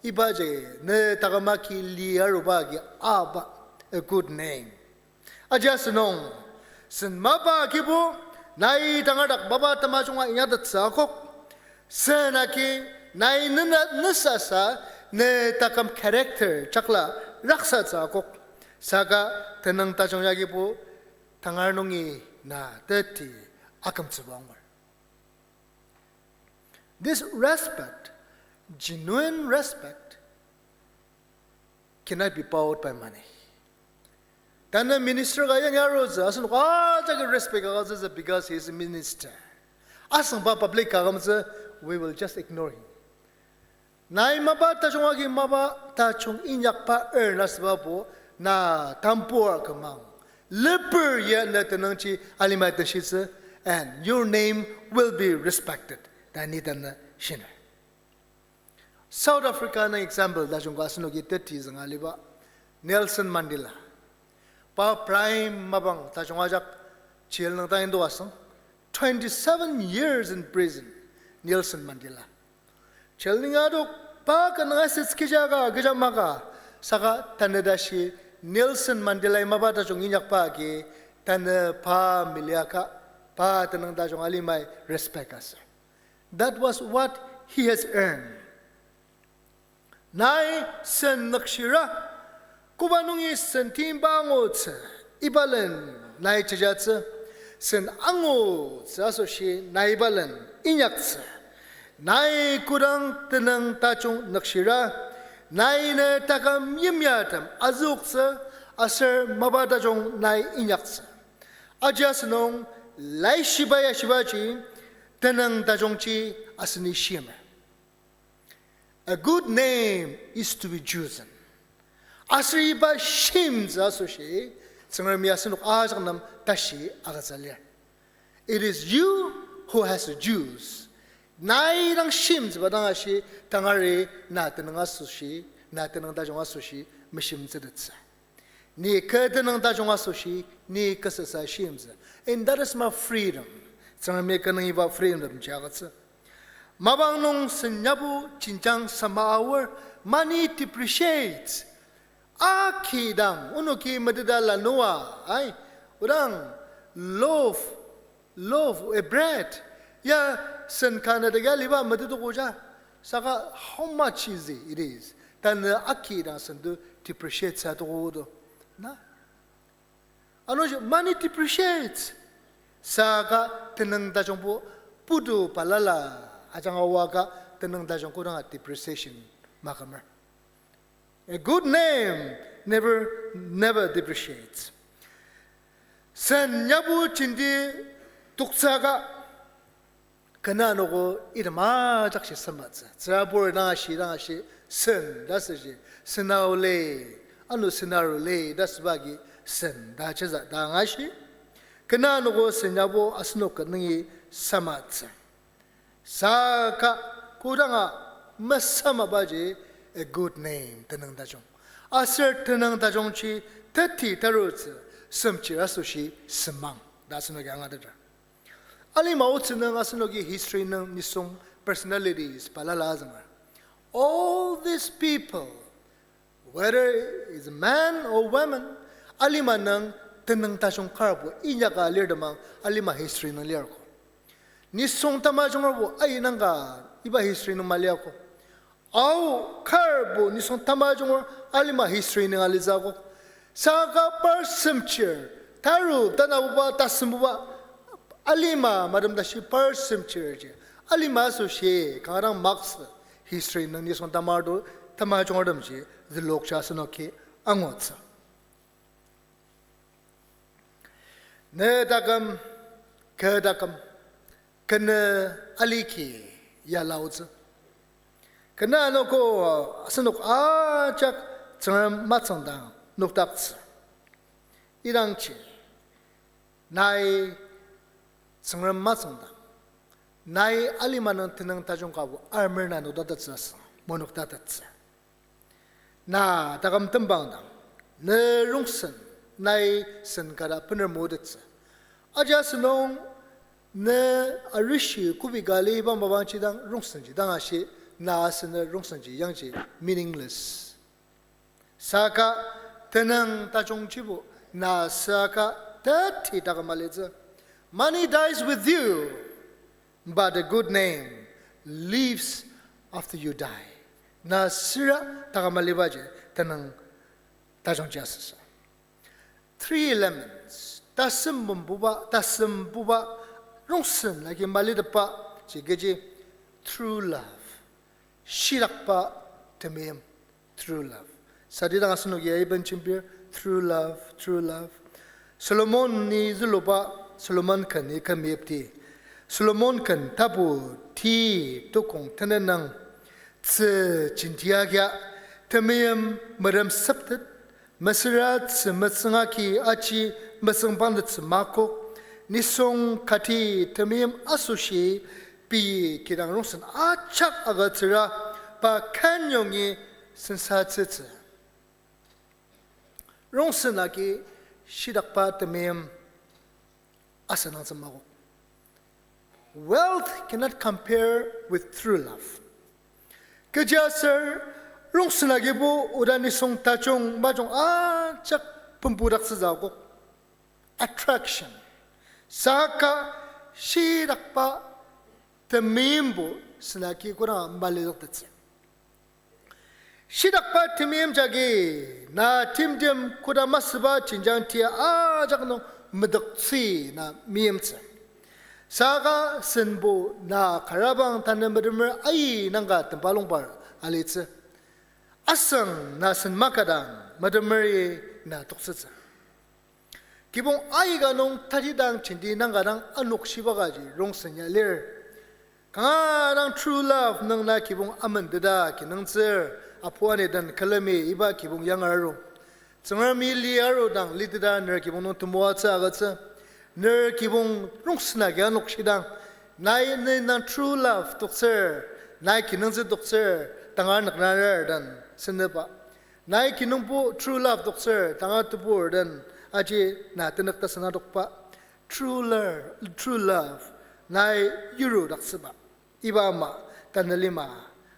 ibaji ne taküm agi li aruba agi aba, a good name. Aji asünung, sen mapa agibo, nai tangadak mapa tamajunga inyatettsü akok. Sen agi, nai nena nesasa, ne taküm character chakla raksatsü akok. Saka tenüng tajung yagibo tangar nungi na teti akümtsüba angur. This respect, genuine respect, cannot be bought by money. Tanü minister ka yangi arutsü, asenok ajaki respect agütsütsü because he is a minister. Asüngba public ka akümtsü, we will just ignore him. Nai mapa tajung agi mapa tajung inyakba er na sübabo, na tambua kümang. Leper ya na tenüngji alimai teshitsü, and your name will be respected. Ta ni tanü shiner. South Africa nung example tajung ka asenoki teti zünga aliba Nelson Mandela. Pa prime mapang tajung ajak jail nung dang indok asüng. Twenty-seven years in prison, Nelson Mandela. Jail nung adok pa kanga sits kija ka, kija maka, saka tanü tashi Nelson Mandela-i mapa tajung inyakba agi, tanü pa meliaka, pa tenüng tajung alimai respect asür. That was what he has earned. Nai sen nükshira, koba nungi sen timba angutsü, iba len nai jajatsü, sen angutsü asoshi nai iba len inyaktsü. Nai kodang tenüng tajung nükshira, nai ne taküm yimyatem azüoktsü, aser mapa tajung nai inyaktsü. Aji asünung, laishiba ya shibaji, tenüng tajungji aseni shimer. A good name is to be chosen. Aser iba shimtsü asoshi, Tsüngremi asenok ajak nem tashi agütsü lir. It is you who has to choose. Nai dang shimtsüba dang ashi, tangari na tenüng asoshi, na tenüng tajung asoshi, meshimtsütettsü. Ni kü tenüng tajung asoshi, ni kü sasa shimtsü. And that is my freedom. Tsüngremi kü nung iba freedom ji agütsü. Mapang nung sen yabo jenjang sama aor, money depreciates. Aki dang, onoki meteta lanua, ai, odang, loaf, loaf, a bread. Ya, sen ka na dagi aliba metetokoja. Saka, how much is it? It is. Tanü aki dang sen to depreciate sa tokoto. Na? Anungji money depreciates. Saka tenüng tajungbo putu balala ajanga waka tenüng tajung kodanga depreciation makümer. A good name never, never depreciates. Sen yabo jenti toktsüka, kena anogo item ajakji samatsü. Tsürabur dang ashi, dang ashi, sen ta süji, senao le, ano senaro le ta süba agi sen ta jeza dang ashi. Kena anogo sen yabo asenok ka nungi samatsü. Saka kodanga mesamabaji a good name tenüng tajung. Aser tenüng tajungji teti tarutsü semchir asoshi semang ta asenoki angateter. Alima otsü nung asenoki history nung nisung personalities balala azünger. All these people, whether it's a man or woman, alima nung tenüng tajung karbo inyaka alirtemang alima history nung lirko. Nisung tamajungerbo ayi nangka iba history nung maliako. Ao karbo nisung tamajunger alima history nung alitsü akok. Saka par semchir, taru tanabuba, tasembuba, alima madam tashi par semchirji. Alima asoshi kanga dang maksü history nung nisung tamarto, tamajungertemji zülokja asenoki angutsü. Ne taküm, kü taküm, kenü aliki ya laotsü. Kena anogo asenok ajak Tsüngrem matsüngdang nokdaktsü. Idangji, nai Tsüngrem matsüngdang, nai alima nung tenüng tajung kabo armor na nokdatettsü asü, monokdatettsü. Na taküm tembang dang, ne rongsen, nai sen kata bener motettsü. Aji asünung, ne arishi kobi ka li iba mapangji dang rongsenji dang ashi, na asünü rongsenji yangji meaningless. Saka tenüng tajungjibo na saka teti taküm alitsü. Money dies with you, but a good name lives after you die. Na süra taküm alibaji tenüng tajungji asüsü. three elements, tasen bumbuba, tasen buba, rongsen agi malitepba, ji kechi true love, shitakba temeim, true love. Sadidang asenoki aiben jembir, true love, true love. Solomon-i züluba, Solomon ken ika meyipti. Solomon ken tapu ti tukong tenenang, tzü jenti agia, temeim meremseptet, mesüra tzü metsüng agi aji metsüngpangtettsü makok, nisung kati temeim asoshi pei kidang rongsen ajak agütsüra, pa kenyongi sensatsütsü. Rongsen agi shitakba temeim asenangtsü makok. Wealth cannot compare with true love. Kechiaser rongsen agibo oda nisung tajung majung ajak pembudaktsütsü akok. Attraction. Saka shitakba temeimbo sen agi kodanga malizüktettsü. Shitakba temeim jagi na timtem koda masüba jenjang tia ajak nung medoktsü na meimtsü. Saka senbo na karabang tanü metemer ai nangka temba longbar alitsü. Asüng na sen makadang metemeri na toktsütsü. Kibong aika nung tatidang jenti nangka dang anok shiba kaji rongsen ya lir. Kanga dang true love nung na kibong amendeta kinungtsür, apu ani den külemi iba kibong yangar aru. Tsüngremi li arudang liteta ner kibong nung temoatsü agütsü. Ner kibong rongsen agi anokshidang, nai ne dang true love toktsür, nai kinungtsü toktsür, tangar nüknarar den senüba. Nai kinungpo true love toktsür, tangar tebur den aji na tenük tasen adokba. True love, true love, nai yurudaktsüba. Iba ama, tanü lima,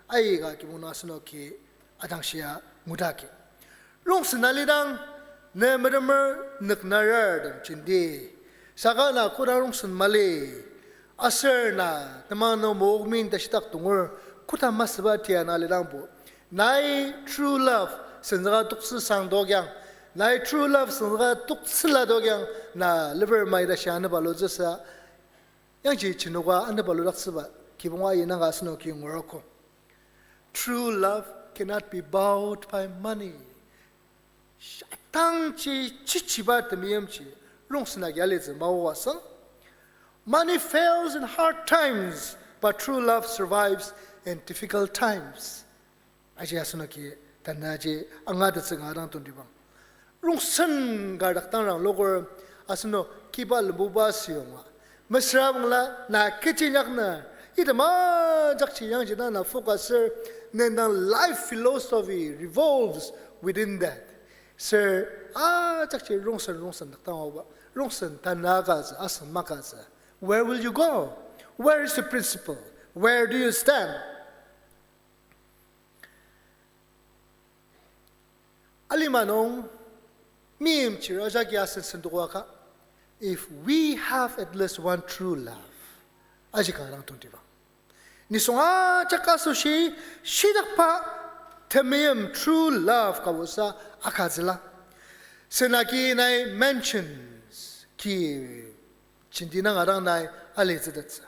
aika kibong nung asenoki adangshia ngudaki. Rongsen alidang, ne metemer nüknarar den jenti. Saka na koda rongsen mali. Aser na, temang nung mokmin tashidak tongur, koda masüba tia na alidangbo. Nai true love, senzüka toktsü sang dokyang. Nai true love, senzüka toktsüla dokyang. Na lever mai ta shia anüba lutsüsa. Yangji chinoka anüba ludaktsüba, kibonga inanga asenoki nguroko. True love cannot be bought by money. Tangji chichiba temeimji, rongsen agi alitsü maoasang. Money fails in hard times, but true love survives in difficult times. Aji asenoki tanü aji angatettsü nga dang tongtibang. Rongsen kar dak tangrang lokur asenok kiba lembuba asüyonga. Mesüra bangla na kechi inyakna, item ajakji yangji dang na focus ser, ne dang life philosophy revolves within that. Ser ajakji rongsen rongsen dak tangoba, rongsen tanü akatsü, asüng makatsü. Where will you go? Where is the principle? Where do you stand? Alima nung, meimchir ajaki asen sendokwaka, if we have at least one true love, aji kanga dang tongtibang. Nisung ajak asoshi, shitakba temeim true love ka osa akatsüla. Senagi nai mansions ki jenti nanga dang nai alitsütettsü.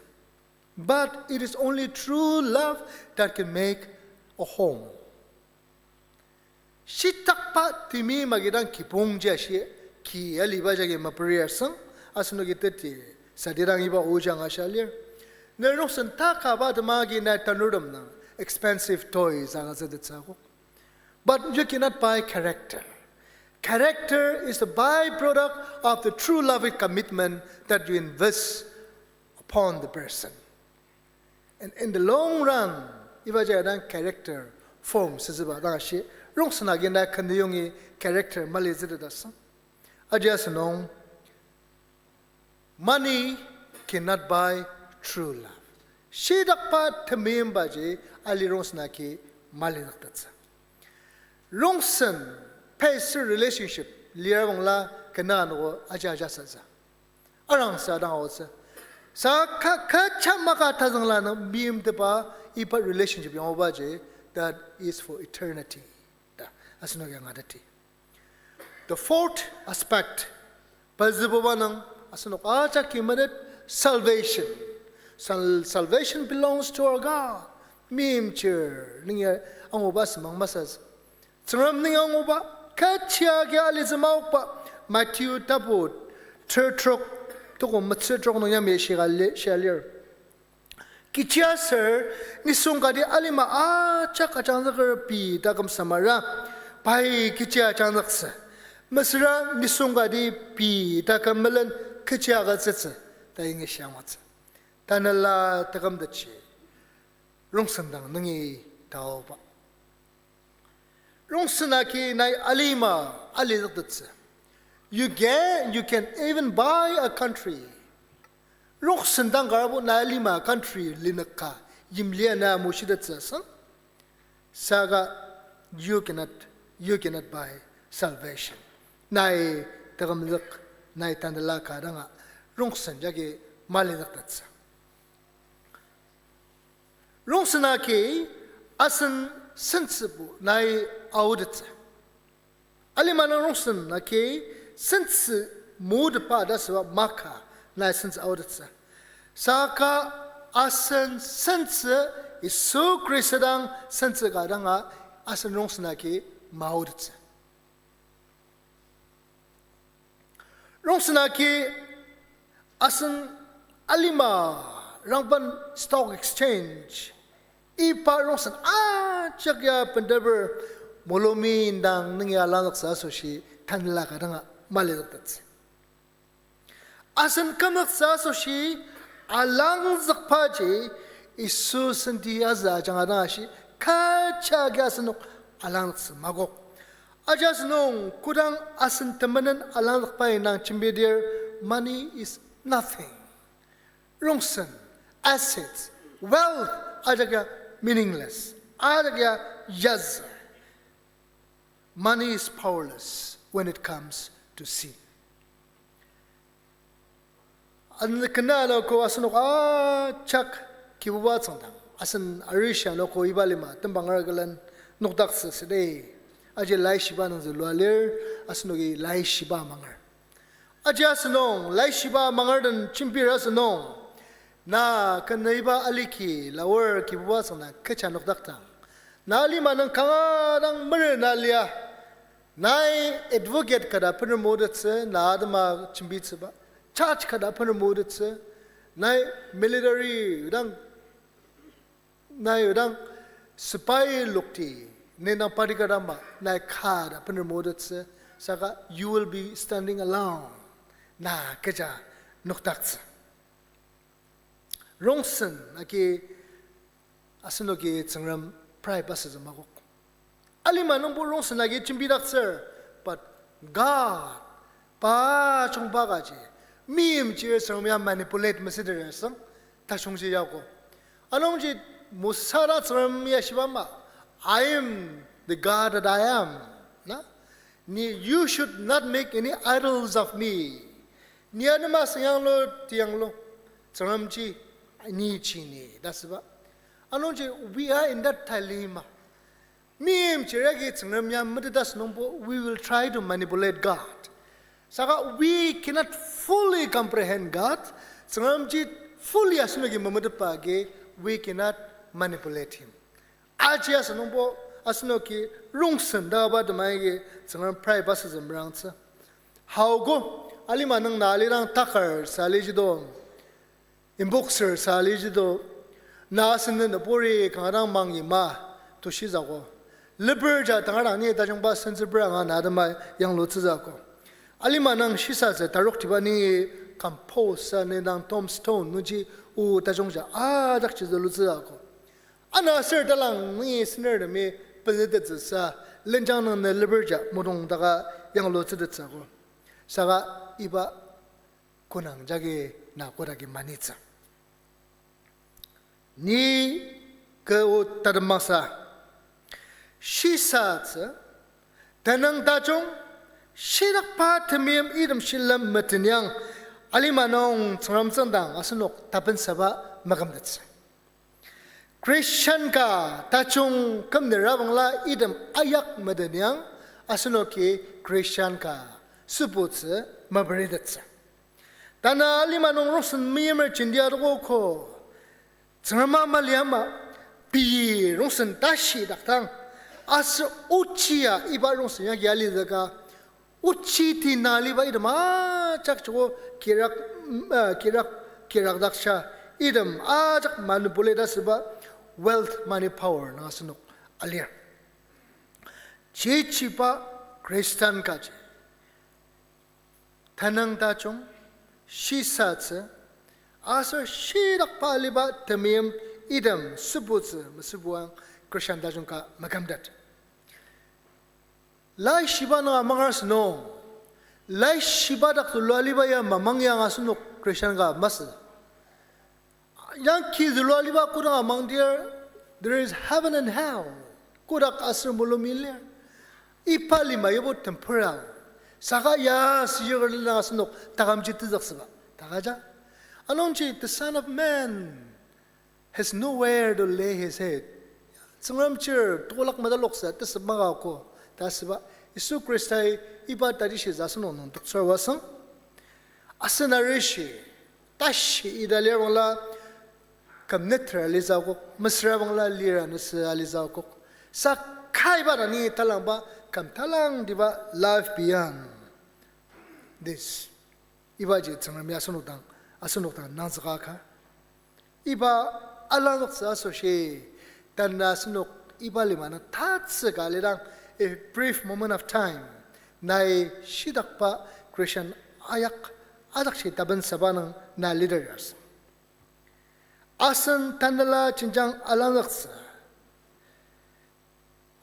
But it is only true love that can make a home. Shitakba temeim agi dang kibongji ashi ki aliba jagi maperi asüng, asenoki teti, sadidang iba oja nga shia lir. Ne rongsen takaba temagi nai tanurtem nung expensive toys agütsütettsü akok. But you cannot buy character. Character is a byproduct of the true loving commitment that you invest upon the person. And in the long run, iba jagi dang character form sütsüba dang ashi, rongsen agi na kenüyongi character mali zütetasang. Aji asünung, money cannot buy true love. Shitakba temeimbaji ali rongsen agi mali nüktettsü. Rongsen, pei ser relationship, lir bangla kena anogo aja aja satsü. Arang sa dang aotsü. Sa ka, kecha maka tazüngla nung meimtepa iba relationship yanglubaji, that is for eternity. Ta, asenoki angateti. The fourth aspect, pezübuba nung, asenok ajaki metet salvation. Sal-, salvation belongs to our God. Meimchir nungi anguba semang masaz. Tsüngrem nungi anguba, kechi agi alitsü maokba, Matthew tapu ter trok, toko metsür trok nung yamai shia li-, shia lir. Kechiaser, nisung kati alima ajak ajangzüker pei taküm samara, pai kechi ajangzüktsü. Mesüra nisung kati pei taküm melen kechi agütsütsü, ta yangi shia angutsü. Tanela taküm tashi, rongsen dang nungi taoba. Rongsen agi nai alima alizüktettsü. You can, you can even buy a country. Rongsen dang karbo nai alima country linüka yimlia na mushitettsü asang. Saka you cannot, you cannot buy salvation. Nai takümzük, nai tanela ka danga rongsen jagi malizüktettsü. Rongsen agi asen sentsübo nai aotettsü. Alima nung rongsen agi sentsü motepa ta süba maka nai sentsü aotettsü. Saka asen sentsü Yisu Khrista dang sentsü ka danga asen rongsen agi maotettsü. Rongsen agi asen alima rangben stock exchange, iba rongsen ajak ya bendeper molomi indang nungi alangzüktsü asoshi tanela ka danga malizüktettsü. Asen kümzüktsü asoshi alangzükbaji Yisu senti azü ajanga dang ashi kecha agi asenok alangzüktsü makok. Aji asenung kodang asen temenen alangzükba indang jembidir, money is nothing. Rongsen, assets, wealth ajak ya meaningless, ajak ya yazü. Money is powerless when it comes to sin. An kena anogo asenok ajak Kibuba tsüngdang asen arishi anogo iba lima tembanger külen nokdaktsü südi. Aji laishiba nungzü lua lir, asenoki laishiba amanger. Aji asenung laishiba amanger den jembir asenung, na kenüiba aliki laor Kibuba tsüngdang kecha nokdakdang, na lima nung kanga dang merena lia, nai advocate kata bener motettsü, na atema jembitsüba, judge kata bener motettsü, nai military dang, nai odang sepai lokti, nendang party kadama, nai kata bener motettsü, saka you will be standing alone. Na kecha nokdaktsü. Rongsen agi asenoki Tsüngrem bribe asütsü makok. Alima nungbo rongsen agi jembidaktsür, but God, pa jungba kaji, meimchir Tsüngrem ya manipulate masüdir asang, tajungji yako. Anungji Mosa dang Tsüngrem ya shiba ama, I am the God that I am, na? Ni, you should not make any idols of me. Ni anema süyanglu, tiyanglu, Tsüngremji, ni ji ni, ta süba. Anungji, we are in that dilemma. Meimchir agi Tsüngrem ya metetasü nungbo, we will try to manipulate God. Saka we cannot fully comprehend God. Tsüngremji fully asenoki memetetba agi, we cannot manipulate him. Aji asü nungbo, asenoki rongsen daba temaiki Tsüngrem bribe asütsü merangtsü. Haogo, alima nung na alidang takar sa alijido, inboxer sa alijido, na asen nüburi kanga dang mangi ma, tushizako. Leper ja tangar dang ni tajungba sentsübra anga na atema yanglutsüzako. Alima nung shisatsü taroktiba ni compose sa nendang tombstone nungji o tajungja ajakji zülutsüzako. Ana aser talang ni senertemi pezütettsüsa, lenjang nung ne leper ja mudong daka yanglutsütettsüko. Saka iba konang jagi na kodaki manitsü. Ni kü o tatemangsa, shisatsü, tenüng tajung, shidakba temeim item shilem metenyang, alima nung Tsüngrem tsüngdang asenok tapensaba makümtettsü. Christian ka tajung kümner abangla item ayak metenyang, Asenoki Christian ka sübutsü meperitettsü. Tanü alima nung rongsen meimer jenti adokogo, Tsüngrema maliama, pei rongsen tashi dakdang, aser ochi ya iba rongsen yagi alizüka, ochi tina aliba item ajak joko kirak, mm, uh, kirak, kirak daksha item ajak manipulate asüba wealth, money, power nung asenok alir. Chichiba Christian kaji tenüng tajung, shisatsü, aser shidakba aliba temeim item sübutsü mesübuang Christian tajung ka makümtet. Laishiba nung amangar sünung, laishiba dak zülua aliba ya mamang ya asenok Christian ka masü. Yangki zülua aliba kodang amangdir, there is heaven and hell. Kotak aser mulung lir. Iba lima yabo temporal. Saka ya siyuker lena asenok takümji tezüksüba. Takaja. Anungji the Son of Man has nowhere to lay his head. Tsüngrem chir tokolak mataloksa tesüp maka ko ta asüba. Yisu Khristai iba taji shisa asenok nung toktsür wasang. Asen arishi, tashi ita lir bangla, küm neter alitsü akok, mesüra bangla lira nüsü alitsü akok. Saka iba dang ni talangba, küm talangtiba life beyond this. Ibaji Tsüngremi asenok dang, asenok dang nangzüka ka. Iba alangzüktsü asoshi, tanü asenok iba lima nung tatsüka alidang, a brief moment of time, nai shidakba Christian ayak, adakji tapensaba nung na leaders. Asen tanela jenjang alangzüktsü.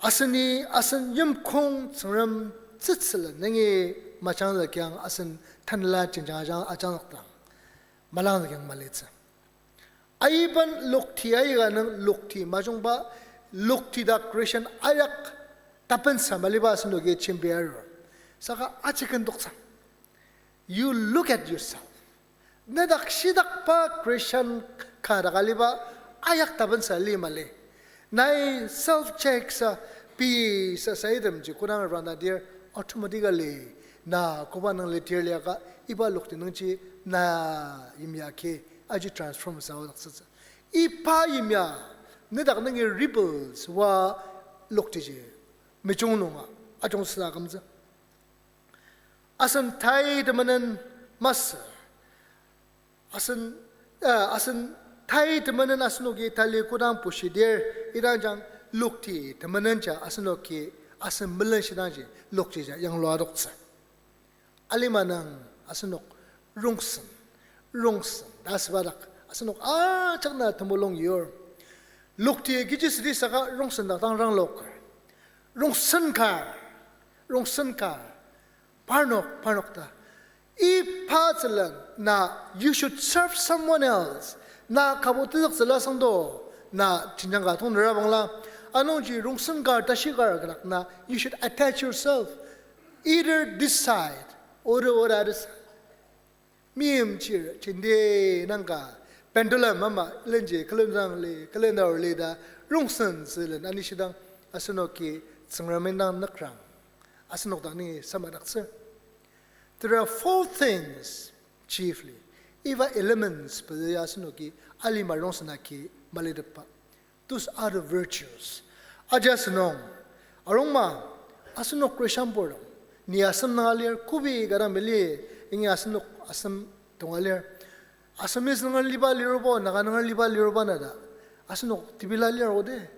Aseni asen yimkong Tsüngrem tsütsülen nungi majangzükyang asen tanela jenjang ajang, ajangzükdang malangzükyang malitsü. Aiben lokti aika nung lokti majungba lokti dak Christian ayak tapensa maliba asenoki jembi arur. Saka aji kendoktsü. You look at yourself. Nedak shidakba Christian ka dak aliba ayak tapensa li mali. Nai self check sa, pei sa, sa itemji kodang rana dir automatically na koba nung lidir liaka iba lokti nungji na yimya ki aji transform sa odaktsütsü. Iba yimya nedak nungi rebels wa loktiji mejung nunga ajung süa kümtsü. Asen tai temenen masü. Asen, uh, asen tai temenen asenoki tali kodang pushidir, idangjang lokti temenen ja asenoki asen melenshidangji lokti ja yanglua adoktsü. Alima nung asenok rongsen, rongsen ta asübadak asenok ajak na temulung yur. Lokti kechi südi saka rongsen dak dang rangloker. Rongsen kar, rongsen kar. Parnok, parnok ta. Iba tsülen na, you should serve someone else. Na kabo tezük tsüla sangdo, na jenjang ka tong nera bangla. Anungji rongsen kar, tashi kar, kena na, you should attach yourself. Either this side or the other side. Meimchir, jenti nangka, pendulum ama, lenji, calendar li, calendar li ta, rongsen tsülen anishidang, asenoki Tsüngrem indang nükrang, asenok dang ni samadaktsür. There are four things, chiefly. Iba elements pezü ya asenoki alima rongsen agi malitetba. Those are the virtues. Aji asenok, arungma, asenok Christian purtem, ni asem nanga lir, kobi kadang meli, ingi asenok asem tonga lir. Assamese nanga liba lirobo, Naga nanga liba liroba nada. Asenok tibila lir ode.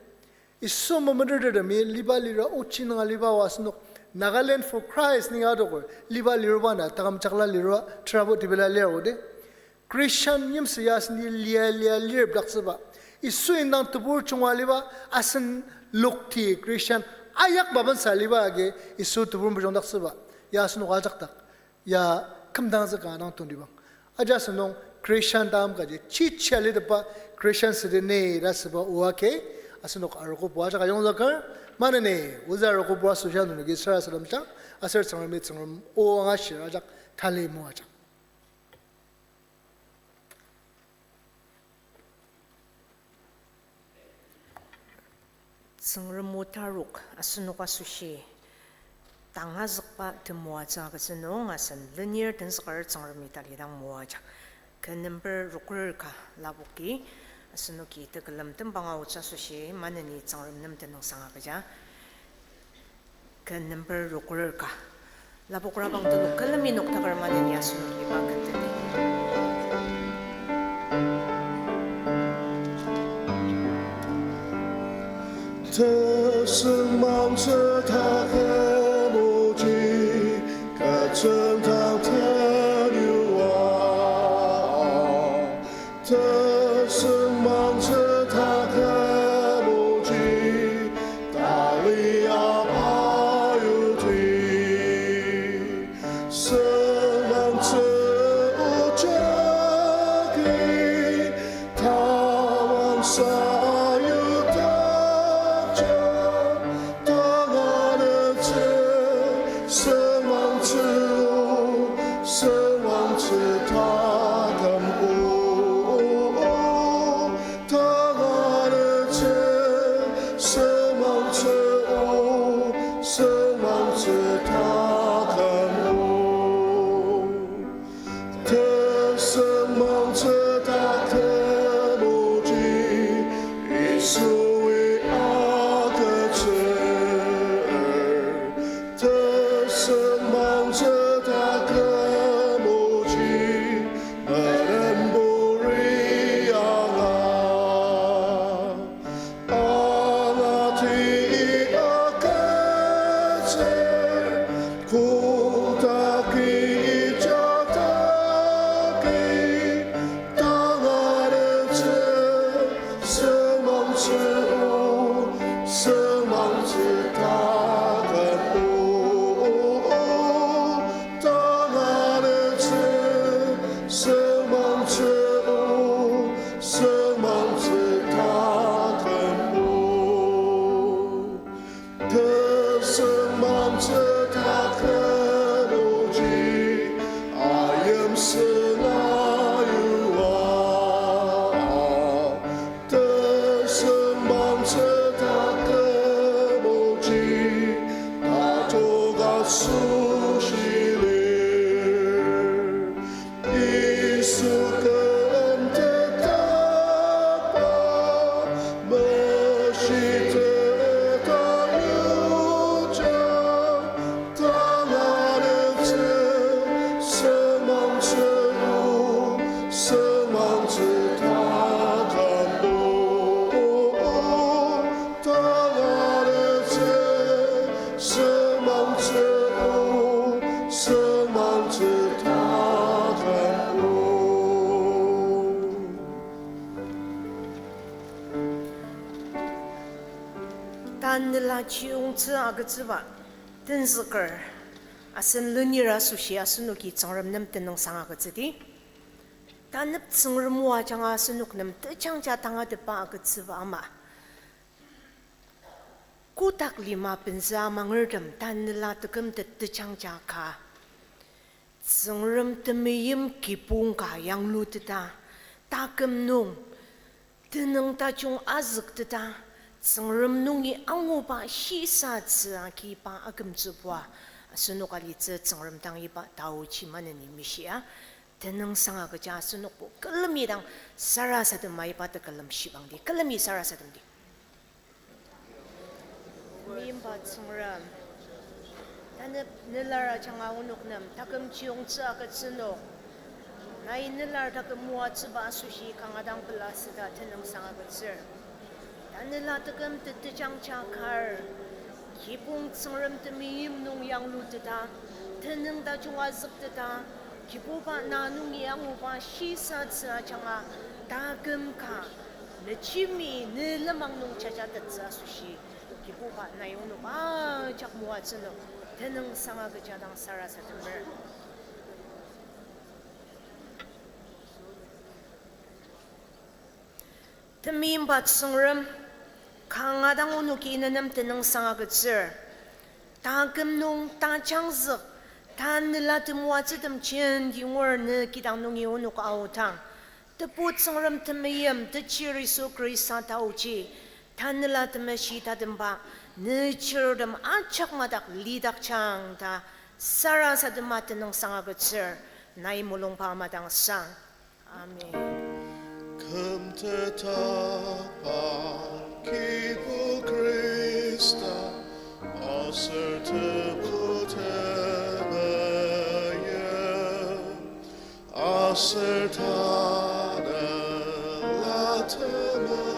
Yisu memetertertemi liba lira ochi nanga liba wa asenok Nagaland for Christ ni adoker liba liroba na taküm jakla liro terabo tibila lir ode. Christian yimsü ya asen lia lia lir bdaktsüba. Yisu indang tebur chunga liba asen lokti Christian ayak babensa liba agi Yisu tebur mejungdaktsüba. Ya asenok ajak dak. Ya kümdangtsü ka nang tongtibang. Aji asenok Christian tam kaji chichi alitepa Christian südi ni ta süba oa ke asenok arogo bua ajak ayongzüker. Maneni ozü arogo bua süsha nenoki sarasademjang aser Tsüngremi Tsüngrem o angashir ajak tali moajang. Tsüngrem o tarok asenok asoshi, Tangazükba temoatsü agütsü nung asen lenir tenzüker Tsüngremi talidang moaja. Ken number roker ka lapoki, asenoki tekülem tembang aotsü asoshi maneni Tsüngrem nem tenüngsang agüja. Ken number roker ka. Lapokrabang telok külemi noktaker maneni asenoki iba ken teti. Tesüngmangtsü taküm oji, kü tsüngdang teyua. Tesüngmangtsü taküm oji, tali apa yuti. Sengmangtsü o jagi, tawang sayudakja, tanganetsü, sengmangtsü o, sengmangtsü taküm o, tanganetsü, sengmangtsü o, sengmangtsü taküm o. Tesüngmangtsü taküm oji, Yisui agütsür. Tesüngmangtsü taküm oji, melenburi anga. Angati agütsür, kotaki jataki, tanganetsü, sengmangtsü o, sengmangtsü taküm o, tanganetsü, sengmangtsü o, sengmangtsü taküm o. Tesüngmangtsü taküm oji, ayim sünga yua. Tesüngmangtsü taküm oji, tatok asoshi lir. Yisu ken tetakba meshiteta yuja, tanganetsü, sengmangtsü o, sengmangtsü taküm o, tanganetsü, sengmangtsü o, sengmangtsü taküm o. Tanela chiyungtsü agütsüba tenzüker asen lenir asoshi asenoki Tsüngrem nem tenüngsang agütsüdi. Tanep Tsüngrem o ajanga asenok nem tejangja tangatetba agütsüba ama, kotak lima penzü amangertem tanela tekümtet tejangja ka, Tsüngrem temeim kibong ka yangluteta, taküm nung tenüng tajung azükteta, Tsüngrem nungi anguba shisatsü agiba akümtsübua asenok alitsü Tsüngrem dang iba taochi maneni mishia, tenüngsang agüja asenokbo külemi dang sarasadema iba tekülem shibangdi, külemi sarasademdi. Meimba Tsüngrem, tanep nelar ajanga onok nem taküm chiyungtsü agütsü nung, nai nelar taküm moatsüba asoshi kanga dang pela süda tenüngsang agütsür. Tanela tekümtet tejangja kar, kibong Tsüngrem temeim nung yangluteta, tenüng tajung azükteta, Kibuba na nungi anguba shisatsü ajanga taküm ka, ne jemi ne lenmang nung jajatettsü asoshi, Kibuba nai onok ajak moatsü nung tenüngsang agüja dang sarasademer. Temeimba Tsüngrem, kanga dang onoki nenem tenüngsang agütsür. Taküm nung tajangzük, tanela temoatsütem jenti ngur ne kidang nungi onok aodang, Tebu Tsüngrem temeim, Techir Yisu Khrista taoji, Tanela Temeshi tatemba, ne chirtem ajak madak lidakjang ta sarasadema tenüngsang agütsür, nai mulungba madangsang. Amen. Kümtetba Kibu Khrista, aser tebu temeim, aser tanela temei